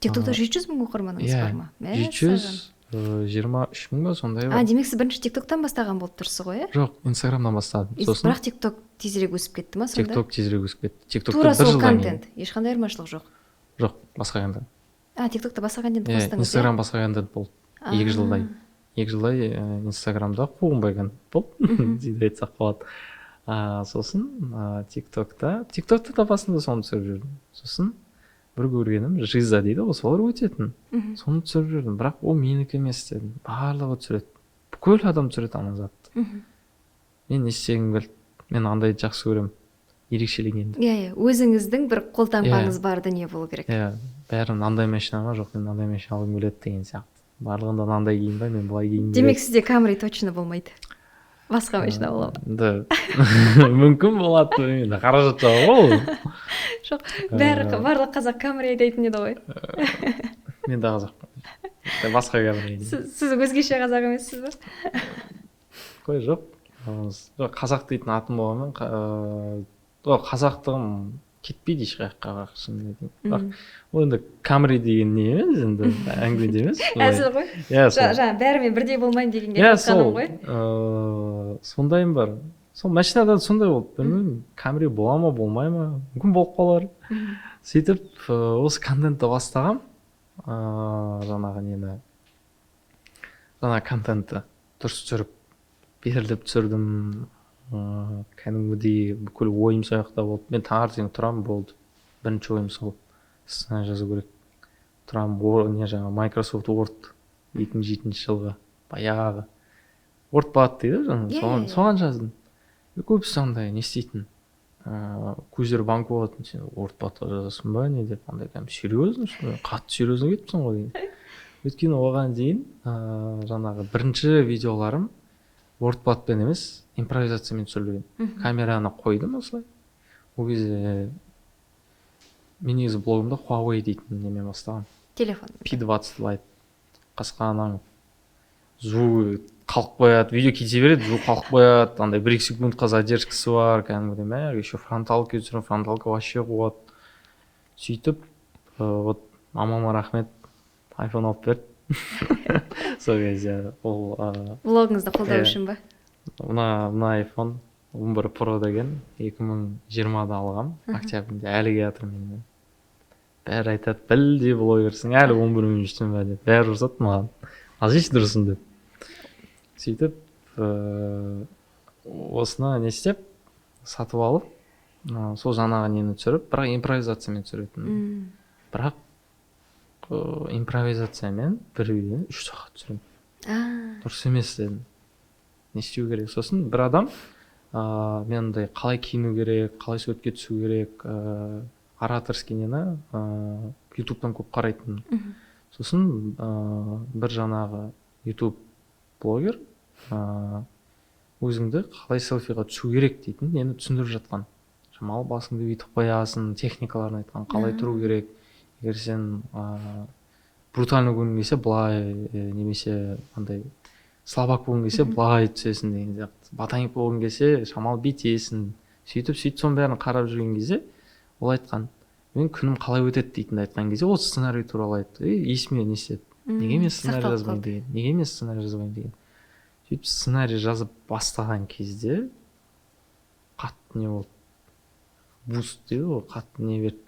TikTokта 700 мың оқырманыңыз бар ма? 723 мың ба сондай бар. Демек сіз бірінші TikToктан бастаған болып тұрсыз ғой, ә? Жоқ, Инстаграмнан бастадым. Сосын бірақ TikTok тезірек өсіп кетті ма сонда? TikTok тезірек өсіп кетті. TikTokта тура сол контент, ешқандай айырмашылық жоқ. Жоқ, басқа контент. TikTokта басқа контент қостыңыз? Инстаграм басқа контент болды. 2 жылдай. 2 жылдай Инстаграмда қуғынбай контент болды, дейді айтсақ болады. Сосын TikTokта да басында соны түсіріп жүрдім. Сосын бір көргенім Жиза дейді ғой, солар өтетін. Соны түсіріп жүрдім, бірақ ол менікі емес дедім. Барлығы түсіреді. Бүкіл адам түсіреді ана затты. Мен не істегім келді? Мен андайды жақсы көремін. Ерекшеленгенді. Иә, өзіңіздің бір қолтаңбаңыз бар дүние болу керек. Иә, бәрі мынандай машина ма, жоқ, мен мынандай машина алғым келеді деген сияқты. Барлығында мынандай киім ба, мен былай киім. Демек сізде Камри точно болмайды. Басқа машина бола ма? Да. Мүмкін болады, енді қаражат жағы ғой ол. Жоқ, бәрі барлық қазақ Камри айдайтын еді ғой. Мен де қазақпын. Басқа Камри. Сіз өзгеше қазақ емессіз ба? Қой, жоқ. Жоқ, қазақ дейтін атым болғанмен, қазақтығым кетпейді ешқаяққа, шынын айтайын. Бірақ ол енді Камри деген не емес, енді әңгіме де емес. Әзіл ғой. Жаңа бәрімен бірдей болмайын дегенге айтқаным ғой. Иә, сондайым бар. Сол машинадан сондай болды, білмеймін, Камри бола ма, болмай ма, мүмкін болып қалар. Сөйтіп осы контентті бастағам, жаңағы нені, жаңа контентті дұрыс түсіріп, беріліп түсірдім. Кәдімгідей бүкіл ойым сол жақта болды. Мен таңертең тұрамын, болды. Бірінші ойым сол, сценарий жазу керек. Тұрамын, не жаңа Microsoft Word 2007 жылғы баяғы WordPad дейді жаңа, соған жаздым. Көбісі андай не істейтін, көздері банк болатын, сен WordPadқа жазасың ба не деп, андай кәдімгі серьезно, қатты серьезно кетіпсің ғой деген. Өйткені оған дейін жаңағы бірінші видеоларым WordPadпен емес, импровизациямен түсірілген. Камераны қойдым осылай. Ол кезде мен негізі блогымда Huawei дейтін немен бастағанмын. Телефон. P20 Lite. Қасқанаң звук қалып қояды, видео кете береді, звук қалып қояды, андай 1-2 секундқа задержкасы бар, кәдімгідей мә, еще фронталка түсірем, фронталка вообще қуады. Сөйтіп вот мамама рахмет, айфон алып берді сол кезде ол. Блогыңызды қолдау үшін ба? Мына айфон 11 Pro деген 2020-да алғам, октябрьде, әлі келатыр менімен. Бәрі айтады: «Білдей блогерсің, әлі 11-мен жүрсің ба?» — деп бәрі ұрысады маған, алшы дұрысын деп. Сөйтіп осыны не істеп, сатып алып, сол жаңағы нені түсіріп, бірақ импровизациямен түсіретінмін. Бірақ импровизациямен бір видеоны 3 сағат түсіремін, дұрыс емес дедім, не істеу керек? Сосын бір адам мен андай қалай киіну керек, қалай суретке түсу керек, ораторский нені ютубтан көп қарайтынмын. Сосын бір жаңағы ютуб блогер өзіңді қалай селфиға түсу керек дейтін нені түсіндіріп жатқан. Шамалы басыңды бүйтіп қоясың, техникаларын айтқан, қалай тұру керек, егер сен брутальный көргің келсе былай, немесе андай слабак болғың келсе, былай түсесің деген сияқты, ботаник болғың келсе, шамалы бүйтесің. Сөйтіп, сөйтіп, соның бәрін қарап жүрген кезде ол айтқан, мен күнім қалай өтеді дейтінді айтқан кезде, ол сценарий туралы айтты. И есіме не істеді, неге мен сценарий Сақталып жазбаймын қалды. деген, неге мен сценарий жазбаймын деген. Сөйтіп сценарий жазып бастаған кезде қатты не болды, буст дейді ғой, қатты не берді,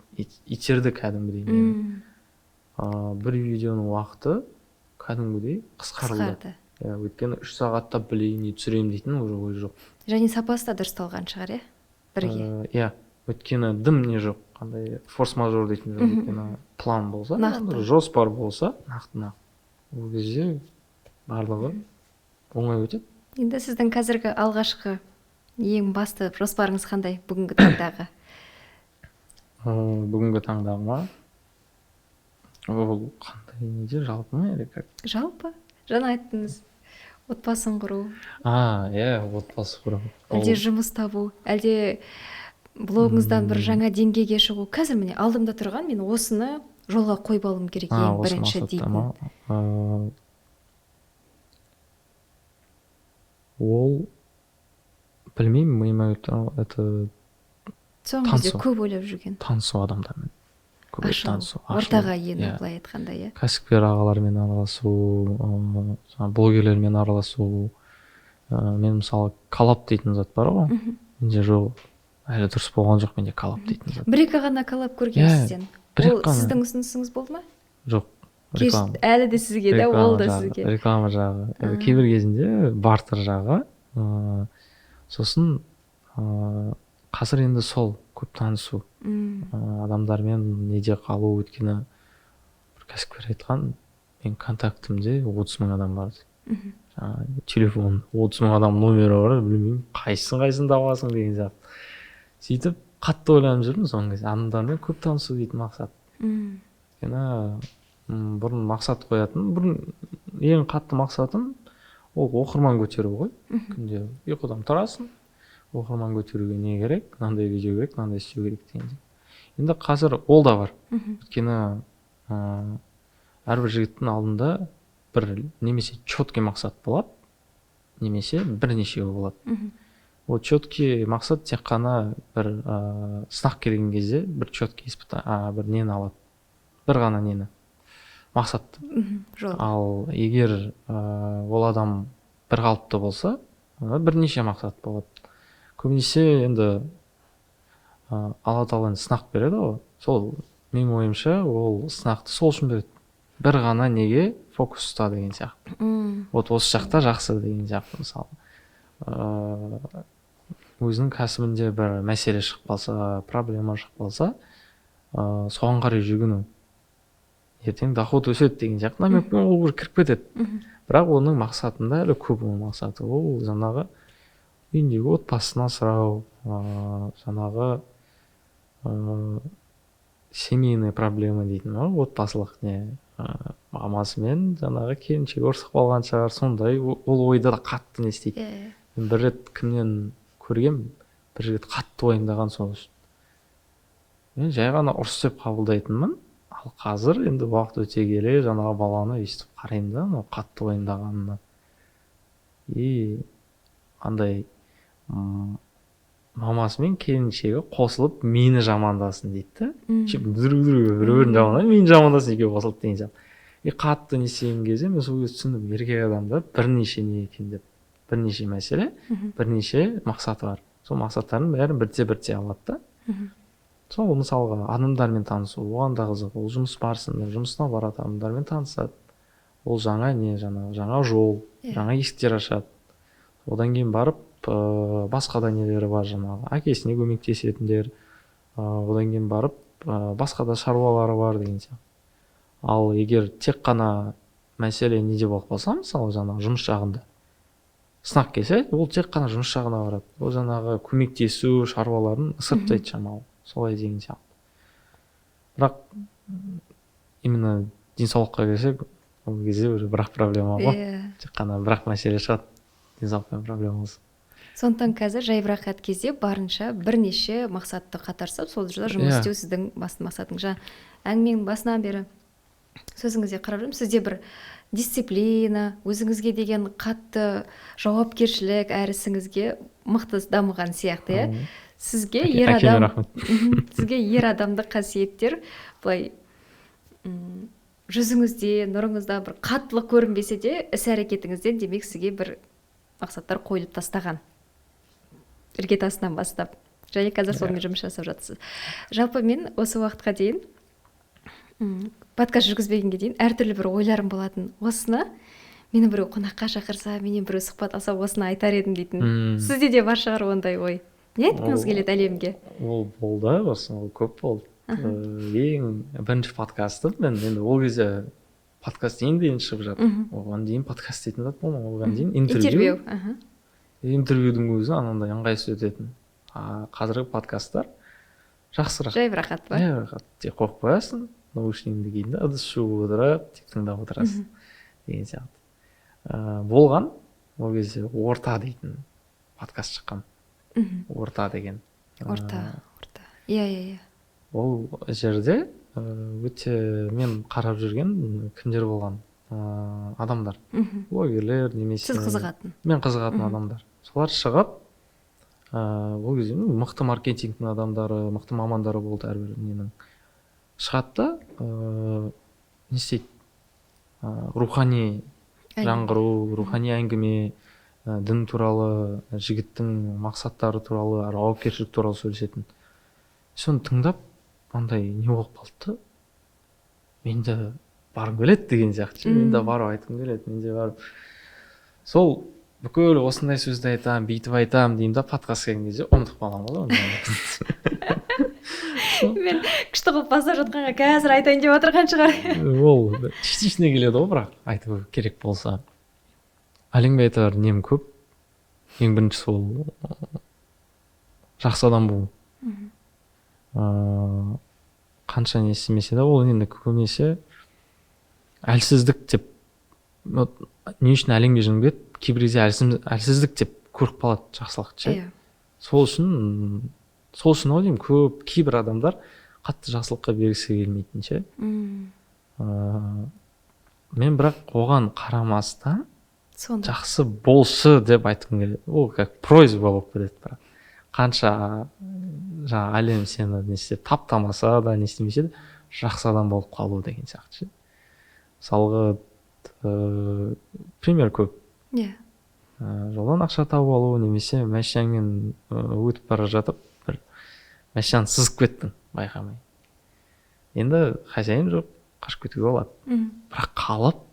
итерді кәдімгідей мені. Бір видеоның уақыты кәдімгідей қысқарылды. Қысқарды. Иә, өйткені 3 сағатта блин, не түсіремін дейтін уже ой жоқ. Және сапасы да дұрысталған шығар, иә, бірге? Иә, өйткені дым не жоқ, қандай форс мажор дейтін жоқ. Өйткені план болса, Нақты. жоспар болса, нақты, нақты, ол кезде барлығы оңай өтеді. Енді сіздің қазіргі алғашқы ең басты жоспарыңыз қандай бүгінгі таңдағы? Бүгінгі таңдағы ма? Ол қандай неде, жалпы ма или как? Жалпы, жаңа айттыңыз, отбасын құру. А, иә, отбасы құру. Әлде жұмыс табу, әлде блогыңыздан бір жаңа деңгейге шығу? Қазір міне алдымда тұрған, мен осыны жолға қойып алуым керек ең осы бірінші мақсатта дейтін. ма? Ол білмеймін, миыма келіп тұр, это Соңғы кезде танысу. көп ойлап жүрген. Танысу, адамдармен көбірек Ашылу, танысу, ашылу. ортаға ену. Иә. Былай айтқанда, иә. Кәсіпкер ағалармен араласу, жаңағы блогерлермен араласу. Мен мысалы коллаб дейтін зат бар ғой, менде жоқ, әлі дұрыс болған жоқ менде коллаб дейтін зат. Бір екі ғана коллаб көргенмін Иә, сізден. бір Ол екі ғана. сіздің ұсынысыңыз болды ма? Жоқ, реклама. Әлі де сізге да, ол да Реклама жағы, сізге. реклама жағы. Кейбір кезінде бартер жағы. Сосын қазір енді сол көп танысу, адамдармен неде қалу. Өйткені бір кәсіпкер айтқан: «Мен контактімде 30 000 адам бар», — дейді. Жаңағы телефон 30 000 адам номері бар, білмеймін, қайсысын, қайсысын табасың деген сияқты. Сөйтіп қатты ойланып жүрмін соңғы кезде, адамдармен көп танысу дейтін мақсат. Өйткені бұрын мақсат қоятын, бұрын ең қатты мақсатым ол оқырман көтеру ғой. Күнде ұйқыдан тұрасың, оқырман көтеруге не керек, мынандай видео керек, мынандай істеу керек дегендей. Енді қазір ол да бар. Өйткені әрбір жігіттің алдында бір немесе четкий мақсат болады, немесе бірнешеуі болады. Ол четкий мақсат тек қана бір сынақ келген кезде бір четкий бір нені алады, бір ғана нені, мақсатты. Жол. Ал егер ол адам бір қалыпты болса, онда бірнеше мақсат болады. Көбінесе енді Алла Тағала енді сынақ береді ғой, сол менің ойымша, ол сынақты сол үшін береді, бір ғана неге фокус ұста деген сияқты. Вот осы жақта жақсы деген сияқты. Мысалы, өзінің кәсібінде бір мәселе шығып қалса, проблема шығып қалса, соған қарай жүгіну, ертең доход өседі деген сияқты намекпен ол уже кіріп кетеді. Бірақ оның мақсатында әлі көп, оның мақсаты ол жаңағы үйіндегі отбасын асырау, жаңағы семейный проблема дейтін ғой, отбасылық не, мамасымен жаңағы келіншегі ұрысып қалған шығар, сондай ол ойда да қатты не істейді. Иә. Мен бір рет кімнен көргем, бір жігіт қатты уайымдаған сол үшін. Мен жай ғана ұрыс деп қабылдайтынмын, ал қазір енді уақыт өте келе жаңағы баланы өйстіп қараймын да, анау қатты уайымдағанына. И андай Мамасы мен келіншегі қосылып мені жамандасын дейді да, друг друга, бір бірін жамандап, мені жамандасын, екеуі қосылды деген сияқты. И қатты не істеген кезде мен сол кезде түсіндім, еркек адамда бірнеше не екен деп, бірнеше мәселе, бірнеше мақсаты бар. Сол мақсаттардың бәрін бірте бірте алады да. Сол, мысалға, адамдармен танысу оған да қызық. Ол жұмыс барысында жұмысына барады, адамдармен танысады. Ол жаңа не, жаңағы жаңа жол, жаңа есіктер ашады. Одан кейін барып басқа да нелері бар, жаңағы әкесіне көмектесетіндер, одан кейін барып басқа да шаруалары бар деген сияқты. Ал егер тек қана мәселе неде болып қалса, мысалы, жаңағы жұмыс жағында сынақ келсе, ол тек қана жұмыс жағына барады. Ол жаңағы көмектесу шаруаларын ысырып тастайды шамалы, солай деген сияқты. Бірақ именно денсаулыққа келсек, ол кезде уже бір ақ проблема ғой, тек қана бір ақ мәселе шығады, денсаулықпен проблема болса. Сондықтан қазір жайбарақат кезде барынша бірнеше мақсатты қатар ұстап, сол жерде жұмыс істеу сіздің басты мақсатыңыз. Жаңа әңгіменің басынан бері сөзіңізге қарап жүрмін, сізде бір дисциплина, өзіңізге деген қатты жауапкершілік әр ісіңізге мықты дамыған сияқты, иә? Сізге ер Әкеме адам рахмет. Сізге ер адамдық қасиеттер былай жүзіңізде, нұрыңызда бір қаттылық көрінбесе де, іс әрекетіңізден, демек, сізге бір мақсаттар қойылып тастаған іргетасынан бастап және қазір сонымен жұмыс жасап жатырсыз. Жалпы мен осы уақытқа дейін, подкаст жүргізбегенге дейін, әртүрлі бір ойларым болатын: осыны мені біреу қонаққа шақырса, менен біреу сұхбат алса, осыны айтар едім дейтін. Сізде де бар шығар ондай ой. Не айтқыңыз келеді әлемге? Ол болды, осы ол көп болды. Ең бірінші подкастым, мен енді ол кезде подкаст енді енді шығып жатыр. Оған дейін подкаст дейтін зат болмаған. Оған дейін интервью. Интервью, аха. Интервьюдің өзі анандай ыңғайсыз өтетін. А қазіргі подкасттар жақсырақ. Жайбарақат па? Жайбарақат, тек қойып қоясың наушнигіңді, кейін да ыдыс жуып отырып тек тыңдап отырасың деген сияқты. Болған ол кезде «Орта» дейтін подкаст шыққан. «Орта» деген. «Орта», «Орта», иә, иә, иә. Ол жерде өте мен қарап жүрген кімдер болған, адамдар, блогерлер немесе Сіз қызығатын. Мен қызығатын адамдар, солар шығып, ол кезде мықты маркетингтің адамдары, мықты мамандары болды әрбір ненің. Шығады да, не істейді, рухани Әңгіме. жаңғыру, рухани әңгіме, дін туралы, жігіттің мақсаттары туралы, жауапкершілік туралы сөйлесетін. Соны тыңдап андай не болып қалды да, мен де барғым келеді деген сияқты ше. Мен де барып айтқым келеді, мен де барып сол бүкіл осындай сөзді айтамын, бүйтіп айтамын деймін да, подкаст келген кезде ұмытып қаламын ғой оны. Мен күшті қылып бастап жатқанға қазір айтайын деп отырған шығар. Ол частично келеді ғой, бірақ айту керек болса, әлемге айтар нем көп. Ең біріншісі, ол жақсы адам болу. Қанша не істемесе де, ол енді көбінесе әлсіздік деп, вот не үшін әлемге жыным келеді, кейбір кезде әлсіздік деп көріп қалады жақсылықты ше. Сол үшін ау деймін, көп кейбір адамдар қатты жақсылыққа бергісі келмейтін ше. Мен бірақ оған қарамастан Сонда жақсы болшы деп айтқым келеді. Ол как просьба болып кетеді. Бірақ қанша жаңағы әлем сені не істеп таптамаса да, не істемесе де, жақсы адам болып қалу деген сияқты ше. Мысалға, пример көп. Жолдан ақша тауып алу немесе машинаңмен өтіп бара жатып, бір машинаны сызып кеттің байқамай. Енді хозяин жоқ, қашып кетуге болады. Бірақ қалып,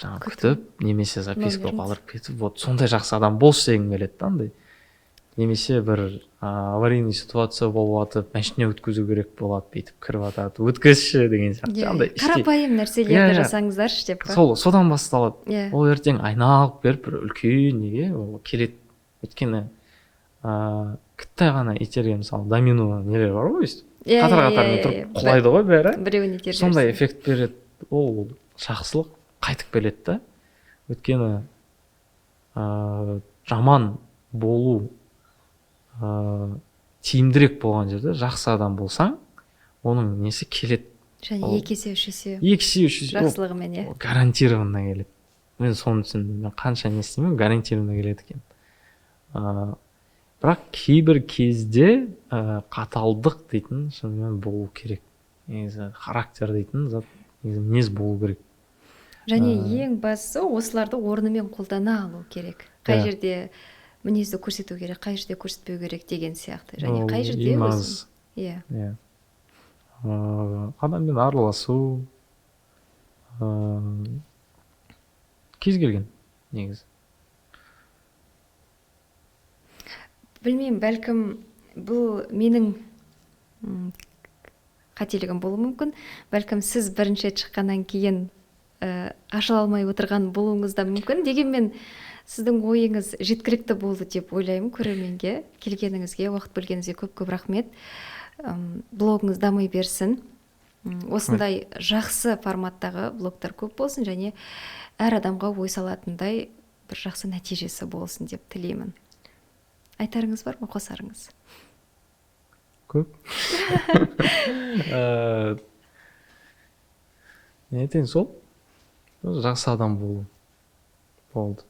жаңағы Күтіп. күтіп немесе записка Номерін. қалдырып кетіп, вот сондай жақсы адам болшы дегім келеді да андай. Немесе бір аварийный ситуация болып жатып, машина өткізу керек болады, бүйтіп кіріп жатады, өткізші деген сияқты. Андай Қарапайым нәрселерді Иә, иә. жасаңыздаршы деп па? Сол содан басталады. Ол ертең айналып беріп бір үлкен неге ол келеді. Өйткені кіттай ғана итерген, мысалы, домино нелер бар ғой, өйстіп қатар қатармен тұрып құлайды ғой бәрі. Біреуін итеріп Сондай жіберсе. эффект береді. Ол жақсылық қайтып келеді да. Өйткені жаман болу тиімдірек болған жерде жақсы адам болсаң, оның несі келеді. Және екі есе, үш есе Екі есе, үш есе, жақсылығымен, иә. Ол гарантированно келеді. Мен соны түсіндім. Мен қанша не істемеймін, гарантированно келеді екен. Бірақ кейбір кезде қаталдық дейтін шынымен болу керек. Негізі характер дейтін зат, негізі мінез болу керек. Және ең бастысы осыларды орнымен қолдана алу керек. Қай жерде мінезді көрсету керек, қай жерде көрсетпеу керек деген сияқты. Және қай жерде өзің. Иә. Иә. Адаммен араласу, кез келген негізі. Білмеймін, бәлкім бұл менің қателігім болуы мүмкін. Бәлкім сіз бірінші рет шыққаннан кейін ашыла алмай отырған болуыңыз да мүмкін. Дегенмен сіздің ойыңыз жеткілікті болды деп ойлаймын көрерменге. Келгеніңізге, уақыт бөлгеніңізге көп-көп рахмет. Блогыңыз дами берсін. Осындай жақсы форматтағы блогтар көп болсын және әр адамға ой салатындай бір жақсы нәтижесі болсын деп тілеймін. Айтарыңыз бар ма, қосарыңыз? Көп. Не айтайын, сол жақсы адам болу болды.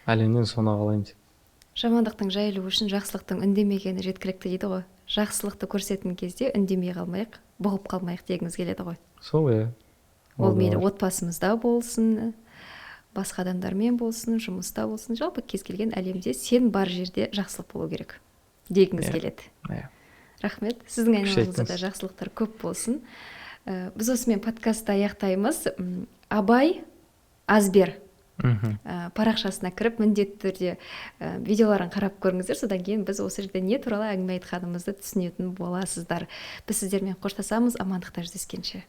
Әлемнен соны қалаймын деп. Жамандықтың жайылуы үшін жақсылықтың үндемегені жеткілікті дейді ғой. Жақсылықты көрсететін кезде үндемей қалмайық, бұғып қалмайық дегіңіз келеді ғой. Сол, иә. Ол мейлі отбасымызда болсын, басқа адамдармен болсын, жұмыста болсын, жалпы кез келген әлемде сен бар жерде жақсылық болу керек дегіңіз келеді. Иә. Рахмет. Сіздің айналаңызда да жақсылықтар көп болсын. Біз осымен подкастты аяқтаймыз. Абай Азбер парақшасына кіріп, міндетті түрде видеоларын қарап көріңіздер. Содан кейін біз осы жерде не туралы әңгіме айтқанымызды түсінетін боласыздар. Біз сіздермен қоштасамыз. Амандықта жүздескенше.